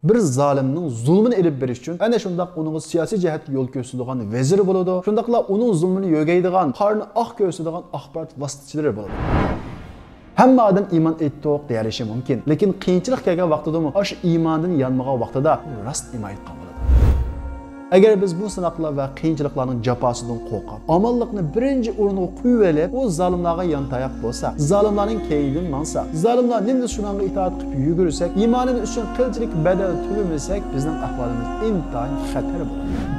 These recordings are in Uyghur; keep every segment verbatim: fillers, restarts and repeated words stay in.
بىر زالىمنىڭ زۇلمىنى ئېلىپ بېرىش ئۈچۈن ئەنە شۇنداق ئۇنىڭغا سىياسىي جەھەتتە يول كۆرسىتىدىغان ۋەزىرى بولىدۇ. شۇنداقلا ئۇنىڭ زۇلمىنى يۆگەيدىغان، قارنى ئاق كۆرسىتىدىغان ئاخبارات ۋاسىتىچىلىرى بولىدۇ. ھەممە ئادەم ئىمان ئېيتتۇق دېيەلىشى مۇمكىن، لېكىن قىيىنچىلىق كەلگەن ۋاقتىدىمۇ ئاشۇ ئىماندىن يانمىغان ۋاقتىدا راست ئىمان ئېيتقان بولىدۇ. ئەگەر بىز بۇ سىناقلار ۋە قىيىنچىلىقلارنىڭ جاپاسىدىن قورقۇپ، ئامانلىقنى بىرىنچى ئورۇنغا قويۇۋېلىپ، ئۇ زالىملارغا يانتاياق بولساق، زالىملارنىڭ كەينىدىن ماڭساق، زالىملار نېمە دېسە شۇنىڭغا ئىتائەت قىلىپ يۈگۈرسەك، ئىمانىمىز ئۈچۈن قىلچىلىك بەدەل تۆلىمىسەك، بىزنىڭ ئەھۋالىمىز ئىنتايىن خەتەر بولىدۇ.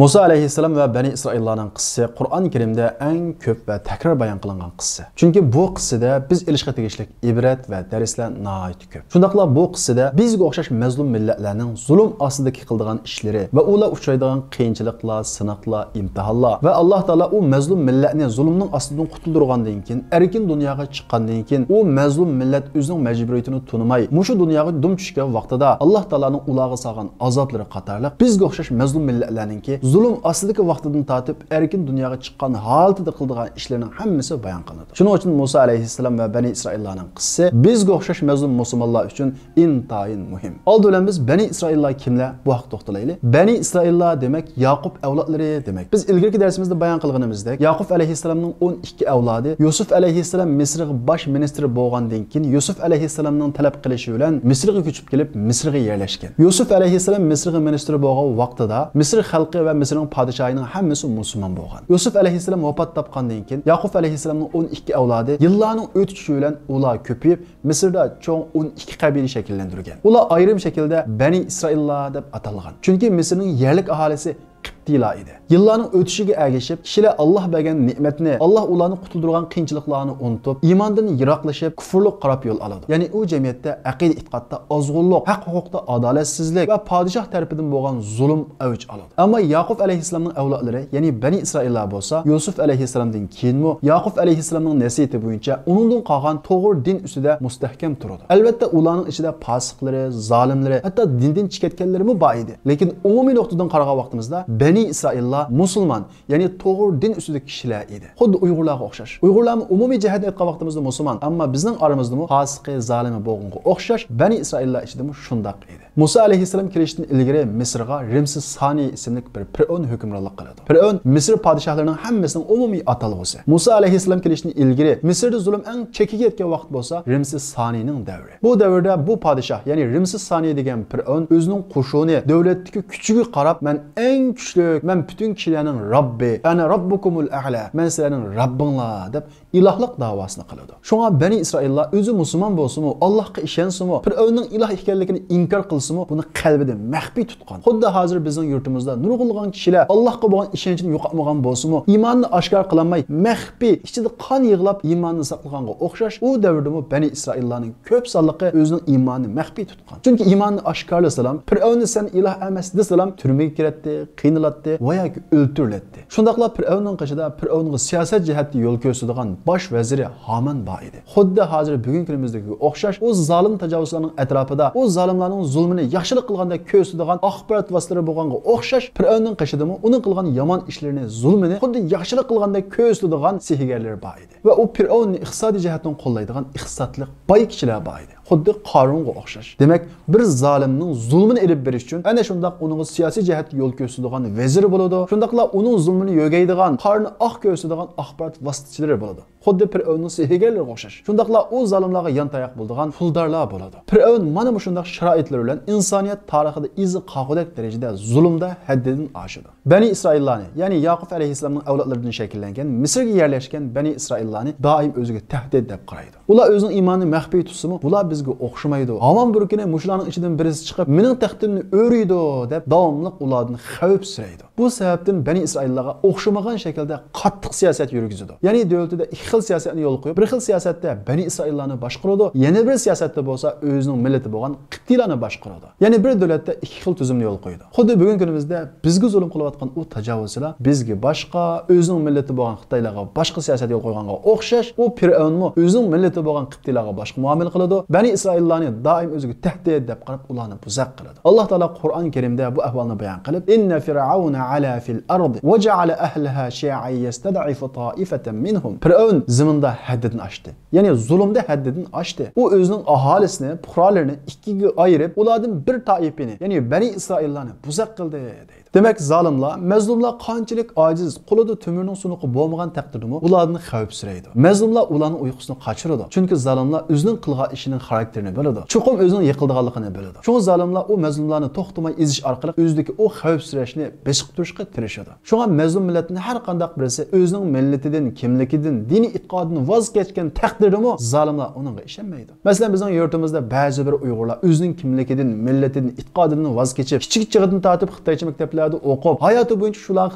مۇسا ئەلەيھىسسالام ۋە بەنى ئىسرائىللارنىڭ قىسسىسى قۇرئان كەرىمدە ئەڭ كۆپ ۋە تەكرار بايان قىلىنغان قىسسە. چۈنكى بۇ قىسسىدە بىز ئېلىشقا تېگىشلىك ئىبرەت ۋە دەرسلەر ناھايىتى كۆپ. شۇنداقلا بۇ قىسسىدە بىزگە ئوخشاش مەزلۇم مىللەتلەرنىڭ زۇلۇم ئاستىدىكى قىلىدىغان ئىشلىرى ۋە ئۇلار ئۇچرايدىغان قىيىنچىلىقلار، سىناقلار، ئىمتىھانلار ۋە ئاللا تائالا ئۇ مەزلۇم مىللەتنى زۇلۇمنىڭ ئاستىدىن قۇتۇلدۇرغاندىن كېيىن، ئەركىن دۇنياغا چىققاندىن كېيىن، ئۇ مەزلۇم مىللەت ئۆزىنىڭ مەجبۇرىيىتىنى تونۇماي، مۇشۇ دۇنياغا دۇم چۈشكەن ۋاقتىدا ئاللا تائالانىڭ ئۇلارغا سالغان ئازابلىرى قاتارلىق بىزگە ئوخشاش مەزلۇم مىللەتلەرنىڭكى زۇلۇم ئاستىدىكى ۋاقتىدىن تارتىپ ئەركىن دۇنياغا چىققان ھالىتىدە قىلىدىغان ئىشلىرىنىڭ ھەممىسى بايان قىلىنىدۇ. شۇنىڭ ئۈچۈن مۇسا ئەلەيھىسسالام ۋە بەنى ئىسرائىللارنىڭ قىسسىسى بىزگە ئوخشاش مەزلۇم مۇسۇلمانلار ئۈچۈن ئىنتايىن مۇھىم. ئالدى بىلەن بىز بەنى ئىسرائىللار كىملەر؟ بۇ ھەققە توختىلىلى. بەنى ئىسرائىللار دېمەك ياقۇپ ئەۋلادلىرى دېمەك. بىز ئىلگىرىكى دەرسىمىزدە بايان قىلغىنىمىزدەك، ياقۇپ ئەلەيھىسسالامنىڭ ئون ئىككى ئەۋلادى، يۈسۈپ ئەلەيھىسسالام مىسىرغا باش مىنىستىر بولغاندىن كېيىن، يۈسۈپ ئەلەيھىسسالامنىڭ تەلەپ قىلىشى بىلەن مىسىرغا كۆچۈپ كېلىپ، مىسىرغا يەرلەشكەن. يۈسۈپ ئەلەيھىسسالام مىسىرغا مىنىستىر بولغان ۋاقتىدا مىسىر خەلقى ۋە مىسىرنىڭ پادىشاھىنىڭ ھەممىسى مۇسۇلمان بولغان. يۈسۈپ ئەلەيھىسسالام ۋاپات تاپقاندىن كېيىن، ياقۇپ ئەلەيھىسسالامنىڭ ئون ئىككى ئەۋلادى يىللارنىڭ ئۆتۈشى بىلەن ئۇلار كۆپىيىپ، مىسىردا چوڭ ئون ئىككى قەبىلە شەكىللەندۈرگەن. ئۇلار ئايرىم شەكىلدە بەنى ئىسرائىللار دەپ ئاتالغان. چۈنكى مىسىرنىڭ يەرلىك ئاھالىسى قىپتىيلار ئىدى. يىللارنىڭ ئۆتۈشىگە ئەگىشىپ، كىشىلەر ئاللا بەرگەن نېمەتنى، ئاللا ئۇلارنى قۇتۇلدۇرغان قىيىنچىلىقلارنى ئۇنتۇپ، ئىماندىن يىراقلىشىپ، كۇفرلۇققا قاراپ يول ئالىدۇ. يەنى ئۇ جەمئىيەتتە ئەقىدە-ئېتىقادتا ئازغۇنلۇق، ھەق-ھوقۇقتا ئادالەتسىزلىك ۋە پادىشاھ تەرىپىدىن بولغان زۇلۇم ئەۋج ئالىدۇ. ئەمما ياقۇپ ئەلەيھىسسالامنىڭ ئەۋلادلىرى، يەنى بەنى ئىسرائىللار بولسا، يۈسۈپ ئەلەيھىسسالامدىن كېيىنمۇ ياقۇپ ئەلەيھىسسالامنىڭ نەسىھىتى بويىچە ئۇنىڭدىن قالغان توغرا دىن ئۈستىدە مۇستەھكەم تۇرىدۇ. ئەلۋەتتە، ئۇلارنىڭ ئىچىدە پاسىقلىرى، زالىملىرى، ھەتتا دىندىن چىقىۋەتكەنلىرىمۇ بار ئىدى. لېكىن ئومۇمىي نۇقتىدىن قارىغان ۋاقتىمىزدا، بەنى ئىسرائىللار مۇسۇلمان، يەنى توغرا دىن ئۈستىدىكى كىشىلەر ئىدى. خۇددى ئۇيغۇرلارغا ئوخشاش. ئۇيغۇرلارمۇ ئومۇمىي جەھەتتىن ئېيتقان ۋاقتىمىزدا مۇسۇلمان، ئەمما بىزنىڭ ئارىمىزدىمۇ پاسىقى، زالىمى بولغىنىغا ئوخشاش، بەنى ئىسرائىللار ئىچىدىمۇ شۇنداق ئىدى. مۇسا ئەلەيھىسسالام كېلىشتىن ئىلگىرى مىسىرغا رەمسىس سانى ئىسىملىك بىر پىرئون ھۆكۈمرانلىق قىلىدۇ. پىرئون مىسىر پادىشاھلىرىنىڭ ھەممىسىنىڭ ئومۇمىي ئاتالغۇسى. مۇسا ئەلەيھىسسالام كېلىشتىن ئىلگىرى مىسىردا زۇلۇم ئەڭ چېكىگە يەتكەن ۋاقىت بولسا رەمسىس سانىنىڭ دەۋرى. بۇ دەۋردە بۇ پادىشاھ، يەنى رەمسىس سانى دېگەن پىرئون ئۆزىنىڭ قوشۇنى، دۆلەتتىكى كۈچىگە قاراپ، مەن ئەڭ كۈچلۈك، مەن پۈتۈن كىشىلەرنىڭ رەببى، ئەنە رەببۇكۇمۇل ئەئلا، مەن سىلەرنىڭ رەببىڭلار دەپ ئىلاھلىق داۋاسىنى قىلىدۇ. شۇڭا بەنى ئىسرائىللار ئۆزى مۇسۇلمان بولسىمۇ، ئاللاھقا ئىشەنسىمۇ، پىرئەۋننىڭ ئىلاھ ئىكەنلىكىنى ئىنكار قىلسىمۇ، بۇنى قەلبىدە مەخپىي تۇتقان. خۇددى ھازىر بىزنىڭ يۇرتىمىزدا نۇرغۇنلىغان كىشىلەر ئاللاھقا بولغان ئىشەنچىنى يوقاتمىغان بولسىمۇ، ئىمانىنى ئاشكارا قىلالماي، مەخپىي ئىچىدە قان يىغلاپ ئىمانىنى ساقلىغانغا ئوخشاش، ئۇ دەۋردىمۇ بەنى ئىسرائىللارنىڭ كۆپ سانلىقى ئۆزىنىڭ ئىمانىنى مەخپىي تۇتقان. چۈنكى ئىمانىنى ئاشكارىلىسىلام، پىرئەۋننى سەن ئىلاھ ئەمەس دېسىلام، تۈرمىگە كىرەتتى، قىينىلاتتى ۋە ياكى ئۆلتۈرۈلەتتى. شۇنداقلا پىرئەۋننىڭ قېشىدا پىرئەۋنغا سىياسەت جەھەتتە يول كۆرسىتىدىغان باش ۋەزىرى ھامان بار ئىدى. خۇددى ھازىر بۈگۈنكى كۈنىمىزدىكىگە ئوخشاش، ئۇ زالىم تاجاۋۇزچىلارنىڭ ئەتراپىدا ئۇ زالىملارنىڭ زۇلمىنى ياخشىلىق قىلغاندەك كۆرسىتىدىغان ئاخبارات ۋاسىتىلىرى بولغانغا ئوخشاش، پىرئەۋننىڭ قېشىدىمۇ ئۇنىڭ قىلغان يامان ئىشلىرىنى، زۇلمىنى خۇددى ياخشىلىق قىلغاندەك كۆرسىتىدىغان سېھىگەرلىرى بار ئىدى. ۋە ئۇ پىرئەۋننى ئىقتىسادىي جەھەتتىن قوللايدىغان ئىقتىسادلىق باي كىشىلەر بار ئىدى. خۇددى قارۇنغا ئوخشاش. دېمەك، بىر زالىمنىڭ زۇلمىنى ئېلىپ بېرىش ئۈچۈن ئەنە شۇنداق ئۇنىڭغا سىياسىي جەھەتتە يول كۆرسىتىدىغان ۋەزىرى بولىدۇ. شۇنداقلا ئۇنىڭ زۇلمىنى يۆگەيدىغان، قارنى ئاق كۆرسىتىدىغان ئاخبارات ۋاسىتىچىلىرى بولىدۇ. خۇددى پىرئەۋننىڭ سېھىرگەرلىرىگە ئوخشاش. شۇنداقلا ئۇ زالىملارغا يانتاياق بولىدىغان پۇلدارلار بولىدۇ. پىرئەۋن مانا مۇشۇنداق شارائىتلىرى بىلەن ئىنسانىيەت تارىخىدا ئىزى قالغۇدەك دەرىجىدە زۇلۇمدا ھەددىدىن ئاشىدۇ. بەنى ئىسرائىللارنى، يەنى ياقۇپ ئەلەيھىسسالامنىڭ ئەۋلادلىرىدىن شەكىللەنگەن مىسىرغا يەرلەشكەن بەنى ئىسرائىللارنى دائىم ئۆزىگە تەھدىت دەپ قارايدۇ. ئۇلار ئۆزىنىڭ ئىمانىنى مەخپىي تۇتسىمۇ، بۇلار بىزگە ئوخشىمايدۇ. ھامان بىر كۈنى مۇشۇلارنىڭ ئىچىدىن بىرسى چىقىپ، مېنىڭ تەختىمنى ئۆرۈيدۇ، دەپ داۋاملىق ئۇلاردىن خەۋپسىرەيدۇ. بۇ سەۋەبتىن بەنى ئىسرائىللارغا ئوخشىمىغان شەكىلدە قاتتىق سىياسەت يۈرگۈزىدۇ. يەنى دۆلىتىدە ئىختىيار خىل سىياسەتنى يولغا قويۇپ، بىر خىل سىياسەتتە بەنى ئىسرائىللارنى باشقۇرىدۇ، يەنە بىر سىياسەتتە بولسا ئۆزىنىڭ مىللىتى بولغان قىپتىيلارنى باشقۇرىدۇ. يەنى بىر دۆلەتتە ئىككى خىل تۈزۈمنى يولغا قويىدۇ. خۇددى بۈگۈنكى كۈنىمىزدە بىزگە زۇلۇم قىلىۋاتقان ئۇ تاجاۋۇزچىلار بىزگە باشقا، ئۆزىنىڭ مىللىتى بولغان خىتايلارغا باشقا سىياسەت يولغا قويغانغا ئوخشاش، ئۇ پىرئەۋنمۇ ئۆزىنىڭ مىللىتى بولغان قىپتىيلارغا باشقا مۇئامىلە قىلىدۇ. بەنى ئىسرائىللارنى دائىم ئۆزىگە تەھدىت دەپ قاراپ، ئۇلارنى بۇزەق قىلىدۇ. ئاللاھ تائالا قۇرئان كەرىمدە بۇ ئەھۋالنى بايان قىلىپ، «إن فرعون علا في الأرض وجعل أهلها شيعا يستضعف طائفة منهم.» پىرئەۋن زېمىندا ھەددىدىن ئاشتى. يەنى زۇلۇمدا ھەددىدىن ئاشتى. ئۇ ئۆزىنىڭ ئاھالىسىنى، پۇقرالىرىنى ئىككىگە ئايرىپ، ئۇلاردىن بىر تائىپىنى، يەنى بەنى ئىسرائىللارنى بۇزەق قىلدى، دەيدۇ. دېمەك، زالىملار، مەزلۇملار قانچىلىك ئاجىز، قولىدا تۆمۈرنىڭ سۇنۇقى بولمىغان تەقدىردىمۇ ئۇلاردىن خەۋپسىرەيدۇ. مەزلۇملار ئۇلارنىڭ ئۇيقۇسىنى قاچۇرىدۇ. چۈنكى زالىملار ئۆزىنىڭ قىلغان ئىشىنىڭ خاراكتېرىنى بىلىدۇ. چوقۇم ئۆزىنىڭ يىقىلىدىغانلىقىنى بىلىدۇ. شۇڭا زالىملار ئۇ مەزلۇملارنى توختىماي ئېزىش ئارقىلىق ئۆزىدىكى ئۇ خەۋپسىرەشنى بېسىپ تۇرۇشقا تىرىشىدۇ. شۇڭا مەزلۇم مىللەتنىڭ ھەر قانداق بىرسى ئۆزىنىڭ مىللىتىدىن، كىملىكىدىن، دىنىي ئېتىقادىدىن ۋاز كەچكەن تەقدىردىمۇ زالىملار ئۇنىڭغا ئىشەنمەيدۇ. مەسىلەن، بىزنىڭ يۇرتىمىزدا بەزى بىر ئۇيغۇرلار ئۆزىنىڭ كىملىكىدىن، مىللىتىدىن، ئېتىقادىدىن ۋاز كېچىپ، كىچىك چېغىدىن تارتىپ خىتايچە مەكتەپلەردە ئوقۇپ، ھاياتى بويىچە شۇلارغا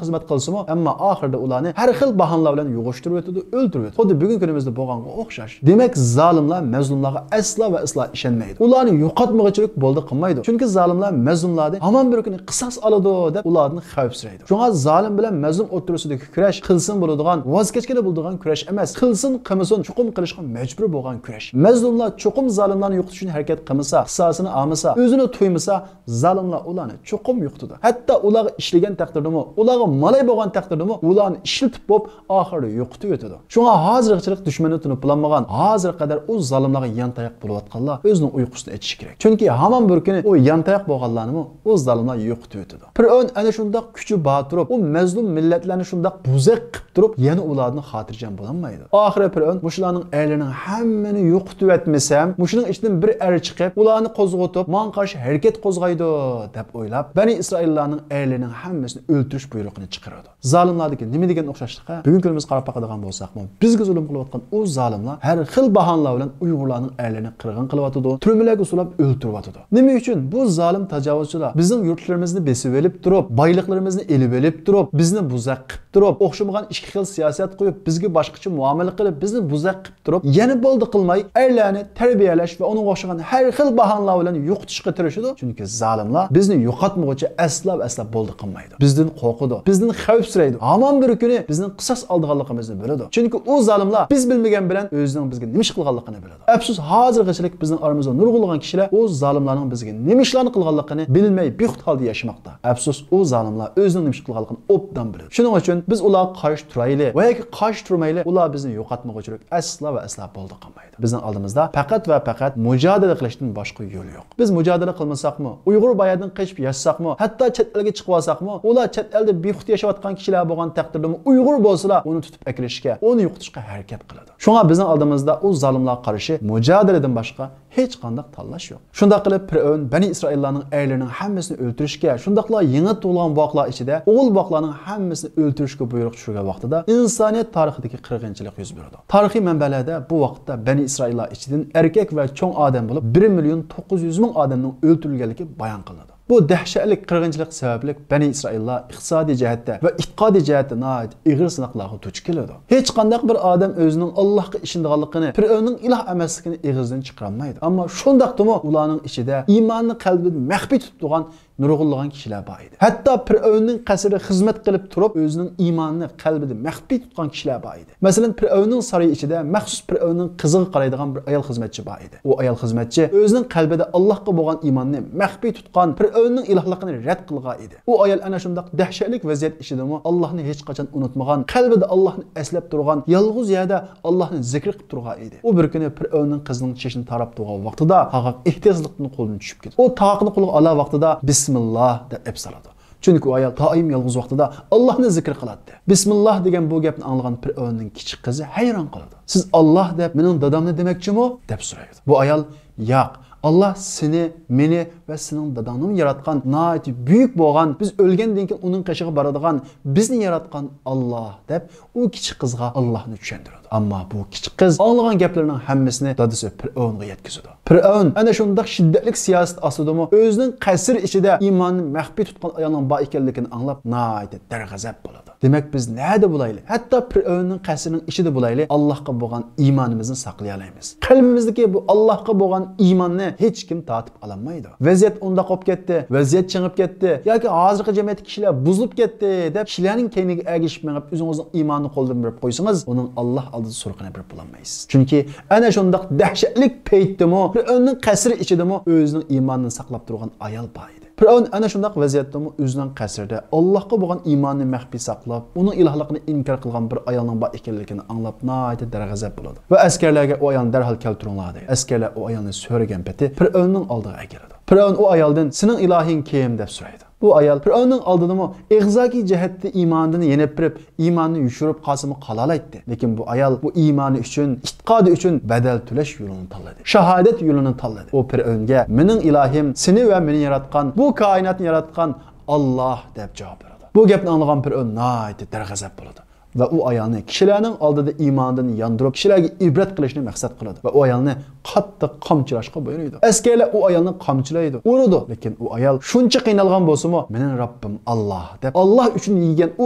خىزمەت قىلسىمۇ، ئەمما ئاخىرىدا ئۇلارنى ھەر خىل باھانىلەر بىلەن يوغۇشتۇرۇۋېتىدۇ، ئۆلتۈرۈۋېتىدۇ. خۇددى بۈگۈنكى كۈنىمىزدە بولغانغا ئوخشاش. دېمەك، زالىملار مەزلۇملارغا ئەسلا ۋە ئەسلا ئىشەنمەيدۇ. ئۇلارنى يوقاتمىغۇچىلىك بولدى قىلمايدۇ. چۈنكى زالىملار مەزلۇملاردىن ھامان بىر كۈنى قىساس ئالىدۇ دەپ ئۇلاردىن خەۋپسىرەيدۇ. شۇڭا زالىم بىلەن مەزلۇم ئوتتۇرىسىدىكى كۈرەش قىلسىمۇ بولىدىغان، ۋاز كەچكىلى بولىدىغان كۈرەش ئەمەس. قىلسۇن، قىلمىسۇن، چوقۇم قىلىشقا مەجبۇر بولغان كۈرەش. مەزلۇملار چوقۇم زالىملارنى يوقىتىش ئۈچۈن ھەرىكەت قىلمىسا، قىساسىنى ئالمىسا، ئۆزىنى تۇيمىسا، زالىملار ئۇلارنى چوقۇم يوقىتىدۇ. ھەتتا ئۇلارغا ئىشلىگەن تەقدىردىمۇ، ئۇلارغا مالاي بولغان تەقدىردىمۇ، ئۇلارنى ئىشلىتىپ بوپ، ئاخىرىدا يوقىتىۋېتىدۇ. شۇڭا ھازىرغىچىلىك دۈشمەننى تونۇپ بولالمىغان، ھازىرغا قەدەر ئۇ زالىملارغا يانتاياق بولۇۋاتقانلار ئۆزىنىڭ ئۇيقۇسىنى ئېچىشى كېرەك. چۈنكى ھامان بىر كۈنى ئۇ يانتاياق بولغانلارنىمۇ ئۇ زالىملار يوقىتىۋېتىدۇ. پىرئەۋن ئەنە شۇنداق كۈچى بار تۇرۇپ، ئۇ مەزلۇم مىللەتلەرنى شۇنداق بۇزەك قىپ تۇرۇپ، يەنە ئۇلاردىن خاتىرجەم بولالمايدۇ. ئاخىرى پىرئەۋن مۇشۇلارنىڭ ئەرلىرىنىڭ ھەممىنى يوقىتىۋەتمىسەم، مۇشۇنىڭ ئىچىدىن بىر ئەر چىقىپ، ئۇلارنى قوزغىتىپ، ماڭا قارشى ھەرىكەت قوزغايدۇ، دەپ ئويلاپ، بەنى ئىسرائىللارنىڭ ئەرلىرىنىڭ ھەممىسىنى ئۆلتۈرۈش بۇيرۇقىنى چىقىرىدۇ. زالىملاردىكى نېمە دېگەن ئوخشاشلىقى؟ بۈگۈنكى كۈنىمىزگە قاراپ باقىدىغان بولساقمۇ، بىزگە زۇلۇم قىلىۋاتقان ئۇ زالىملار ھەر خىل باھانىلەر بىلەن ئۇيغۇرلارنىڭ ئەرلىرىنى قىرغىن قىلىۋاتىدۇ، تۈرمىلەرگە سولاپ ئۆلتۈرۈۋاتىدۇ. نېمە ئۈچۈن بۇ زالىم تاجاۋۇزچىلار بىزنىڭ يۇرتلىرىمىزنى بېسىۋېلىپ تۇرۇپ، بايلىقلىرىمىزنى ئېلىۋېلىپ تۇرۇپ، بىزنى بۇزەق قىپ تۇرۇپ، ئوخشىمىغان ئىككى خىل سىياسەت قويۇپ، بىزگە باشقىچە مۇئامىلە قىلىپ، بىزنى بۇزەق قىپ تۇرۇپ، يەنە بولدى قىلماي، ئەرلەرنى تەربىيەلەش ۋە ئۇنىڭغا ئوخشىغان ھەر خىل باھانىلەر بىلەن يوقىتىشقا تىرىشىدۇ. چۈنكى زالىملار بىزنى يوقاتمىغۇچە ئەسلا ۋە ئەسلا بولدى قىلمايدۇ. بىزدىن قورقىدۇ، بىزدىن خەۋپسىرەيدۇ. ھامان بىر كۈنى بىزنىڭ قىساس ئالىدىغانلىقىمىزنى بىلىدۇ. چۈنكى ئۇ زالىملار بىز بىلمىگەن بىلەن ئۆزىنىڭ بىزگە نېمە ئىش قىلغانلىقىنى بىلىدۇ. ئەپسۇس، ھازىرغىچىلىك بىزنىڭ ئارىمىزدا نۇرغۇنلىغان كىشىلەر ئۇ زالىملارنىڭ بىزگە نېمە ئىشلارنى قىلغانلىقىنى بىلمەي بىخۇد ھالدا ياشىماقتا. ئەپسۇس، ئۇ زالىملار ئۆزىنىڭ نېمە ئىش قىلغانلىقىنى ئوبدان بىلىدۇ. شۇنىڭ ئۈچۈن بىز ئۇلارغا قارشى تۇرايلى ۋە ياكى قارشى تۇرمايلى، ئۇلار بىزنى يوقاتمىغۇچىلىك ئەسلا ۋە ئەسلا بولدى قىلمايدۇ. بىزنىڭ ئالدىمىزدا پەقەت ۋە پەقەت مۇجادىلە قىلىشتىن باشقا يول يوق. بىز مۇجادىلە قىلمىساقمۇ، ئۇيغۇر بايادىن قېچىپ ياشىساقمۇ، ھەتتا چەت ئەلگە چىقىۋالساقمۇ، ئۇلار چەت ئەلدە بىخۇد ياشاۋاتقان كىشىلەر بولغان تەقدىردىمۇ، ئۇيغۇر بولسىلا، ئۇنى تۇتۇپ ئەكىرىشكە، ئۇنى يوقىتىشقا ھەرىكەت قىلىدۇ. شۇڭا بىزنىڭ ئالدىمىزدا ئۇ زالىملارغا قارشى مۇجادىلىدىن باشقا ھېچقانداق تاللاش يوق. شۇنداق قىلىپ، پىرئەۋن بەنى ئىسرائىللارنىڭ ئەرلىرىنىڭ ھەممىسىنى ئۆلتۈرۈشكە، شۇنداقلا يېڭى تۇغۇلغان بوۋاقلار ئىچىدە ئوغۇل بوۋاقلارنىڭ ھەممىسىنى ئۆلتۈرۈشكە بۇيرۇق چۈشۈرگەن ۋاقتىدا، ئىنسانىيەت تارىخىدىكى قىرغىنچىلىق يۈز بېرىدۇ. تارىخىي مەنبەلەردە بۇ ۋاقىتتا بەنى ئىسرائىللار ئىچىدىن ئەركەك ۋە چوڭ ئادەم بولۇپ، بىر مىليون توققۇز يۈز مىڭ ئادەمنىڭ ئۆلتۈرۈلگەنلىكى بايان قىلىنىدۇ. بۇ دەھشەتلىك قىرغىنچىلىق سەۋەبلىك بەنى ئىسرائىللار ئىقتىسادىي جەھەتتە ۋە ئېتىقادىي جەھەتتە ناھايىتى ئېغىر سىناقلارغا دۇچ كېلىدۇ. ھېچقانداق بىر ئادەم ئۆزىنىڭ ئاللاھقا ئىشىنىدىغانلىقىنى، پىرئەۋننىڭ ئىلاھ ئەمەسلىكىنى ئېغىزدىن چىقىرالمايدۇ. ئەمما شۇنداقتىمۇ ئۇلارنىڭ ئىچىدە ئىماننى قەلبىدە مەخپىي تۇتۇپ تۇرغان نۇرغۇنلىغان كىشىلەر بار ئىدى. ھەتتا پىرئەۋننىڭ قەسرىدە خىزمەت قىلىپ تۇرۇپ، ئۆزىنىڭ ئىمانىنى قەلبىدە مەخپىي تۇتقان كىشىلەر بار ئىدى. مەسىلەن، پىرئەۋننىڭ سارىيى ئىچىدە مەخسۇس پىرئەۋننىڭ قىزىغا قارايدىغان بىر ئايال خىزمەتچى بار ئىدى. ئۇ ئايال خىزمەتچى ئۆزىنىڭ قەلبىدە ئاللاھقا بولغان ئىمانىنى مەخپىي تۇتقان، پىرئەۋننىڭ ئىلاھلىقىنى رەت قىلغان ئىدى. ئۇ ئايال ئەنە شۇنداق دەھشەتلىك ۋەزىيەت ئىچىدىمۇ ئاللاھنى ھېچقاچان ئۇنتۇمىغان، قەلبىدە ئاللاھنى ئەسلەپ تۇرغان، يالغۇز يەردە ئاللاھنى زىكىر قىلىپ تۇرغان ئىدى. ئۇ بىر كۈنى پىرئەۋننىڭ قىزىنىڭ چېچىنى تاراپ تۇرغان ۋاقتىدا، قاغاق ئېھتىياتسىزلىقتىن قولىدىن چۈشۈپ كېتىدۇ. ئۇ تاقىنى قولىغا ئالا ۋاقتىدا، بىسمىللا دەپ ئەپ سالىدۇ. چۈنكى ئۇ ئايال دائىم يالغۇز ۋاقتىدا ئاللاھنى زىكىر قىلاتتى. بىسمىللا دېگەن بۇ گەپنى ئاڭلىغان پىرئەۋننىڭ كىچىك قىزى ھەيران قالىدۇ. سىز ئاللاھ دەپ مېنىڭ دادامنى دېمەكچىمۇ؟ دەپ سورايدۇ. بۇ ئايال، ياق، ئاللا سېنى، مېنى ۋە سېنىڭ داداڭنىمۇ ياراتقان، ناھايىتى بۈيۈك بولغان، بىز ئۆلگەندىن كېيىن ئۇنىڭ قېشىغا بارىدىغان، بىزنى ياراتقان ئاللا، دەپ ئۇ كىچىك قىزغا ئاللانى چۈشەندۈرىدۇ. ئەمما بۇ كىچىك قىز ئاڭلىغان گەپلىرىنىڭ ھەممىسىنى دادىسى پىرئەۋنغا يەتكۈزىدۇ. پىرئەۋن ئەنە شۇنداق شىددەتلىك سىياسەت ئاستىدىمۇ ئۆزىنىڭ قەسرى ئىچىدە ئىمانىنى مەخپىي تۇتقان ئايالنىڭ بار ئىكەنلىكىنى ئاڭلاپ ناھايىتى دەرغەزەپ بولىدۇ. دېمەك، بىز نەدە بولايلى، ھەتتا پىرئەۋننىڭ قەسرىنىڭ ئىچىدە بولايلى، ئاللاھقا بولغان ئىمانىمىزنى ساقلىيالايمىز. قەلبىمىزدىكى بۇ ئاللاھقا بولغان ئىماننى ھېچكىم تارتىپ ئالالمايدۇ. ۋەزىيەت ئۇنداق بولۇپ كەتتى، ۋەزىيەت چىڭىپ كەتتى ياكى ھازىرقى جەمئىيەتتە كىشىلەر بۇزۇلۇپ كەتتى دەپ كىشىلەرنىڭ كەينىگە ئەگىشىپ مېڭىپ ئۆزىڭىزنىڭ ئىمانىنى قولدىن بېرىپ قويسىڭىز، ئۇنىڭ ئاللاھ ئالدىدا سورىقىنى بېرىپ بولالمايسىز. چۈنكى ئەنە شۇنداق دەھشەتلىك پەيتتىمۇ، پىرئەۋننىڭ قەسرى ئىچىدىمۇ ئۆزىنىڭ ئىمانىنى ساقلاپ تۇرغان ئايال بار ئىدى. پىرئەۋن ئەنە شۇنداق ۋەزىيەتتىمۇ ئۆزىنىڭ قەسرىدە ئاللاھقا بولغان ئىمانىنى مەخپىي ساقلاپ، ئۇنىڭ ئىلاھلىقىنى ئىنكار قىلغان بىر ئايالنىڭ بار ئىكەنلىكىنى ئاڭلاپ، ناھايىتى دەرغەزەپ بولىدۇ ۋە ئەسكەرلەرگە ئۇ ئايالنى دەرھال كەلتۈرۈڭلار دەيدۇ. ئەسكەرلەر ئۇ ئايالنى سۆرىگەن پېتى پىرئەۋننىڭ ئالدىغا ئەكېلىدۇ. پىرئەۋن ئۇ ئايالدىن، سېنىڭ ئىلاھىڭ كىم؟ دەپ سورايدۇ. بۇ ئايال پىرئەۋننىڭ ئالدىدىمۇ ئېغزاكى جەھەتتە ئىمانىدىن يېنىپ بېرىپ، ئىمانىنى يوشۇرۇپ قالسىمۇ قالالايتتى. لېكىن بۇ ئايال بۇ ئىمانى ئۈچۈن، ئېتىقادى ئۈچۈن بەدەل تۆلەش يولىنى تاللىدى. شاھادەت يولىنى تاللىدى. ئۇ پىرئەۋنگە، مېنىڭ ئىلاھىم سېنى ۋە مېنى ياراتقان، بۇ كائىناتنى ياراتقان ئاللاھ، دەپ جاۋاب بېرىدۇ. بۇ گەپنى ئاڭلىغان پىرئەۋن ناھايىتى دەرغەزەپ بولىدۇ ۋە ئۇ ئايالنى كىشىلەرنىڭ ئالدىدا ئىمانىدىن ياندۇرۇپ، كىشىلەرگە ئىبرەت قىلىشنى مەقسەت قىلىدۇ ۋە ئۇ ئايالنى قاتتىق قامچىلاشقا بۇيرۇيدۇ. ئەسكەرلەر ئۇ ئايالنى قامچىلايدۇ، ئۇرىدۇ. لېكىن ئۇ ئايال شۇنچە قىينالغان بولسىمۇ، مېنىڭ رەببىم ئاللاھ، دەپ ئاللاھ ئۈچۈن يېگەن ئۇ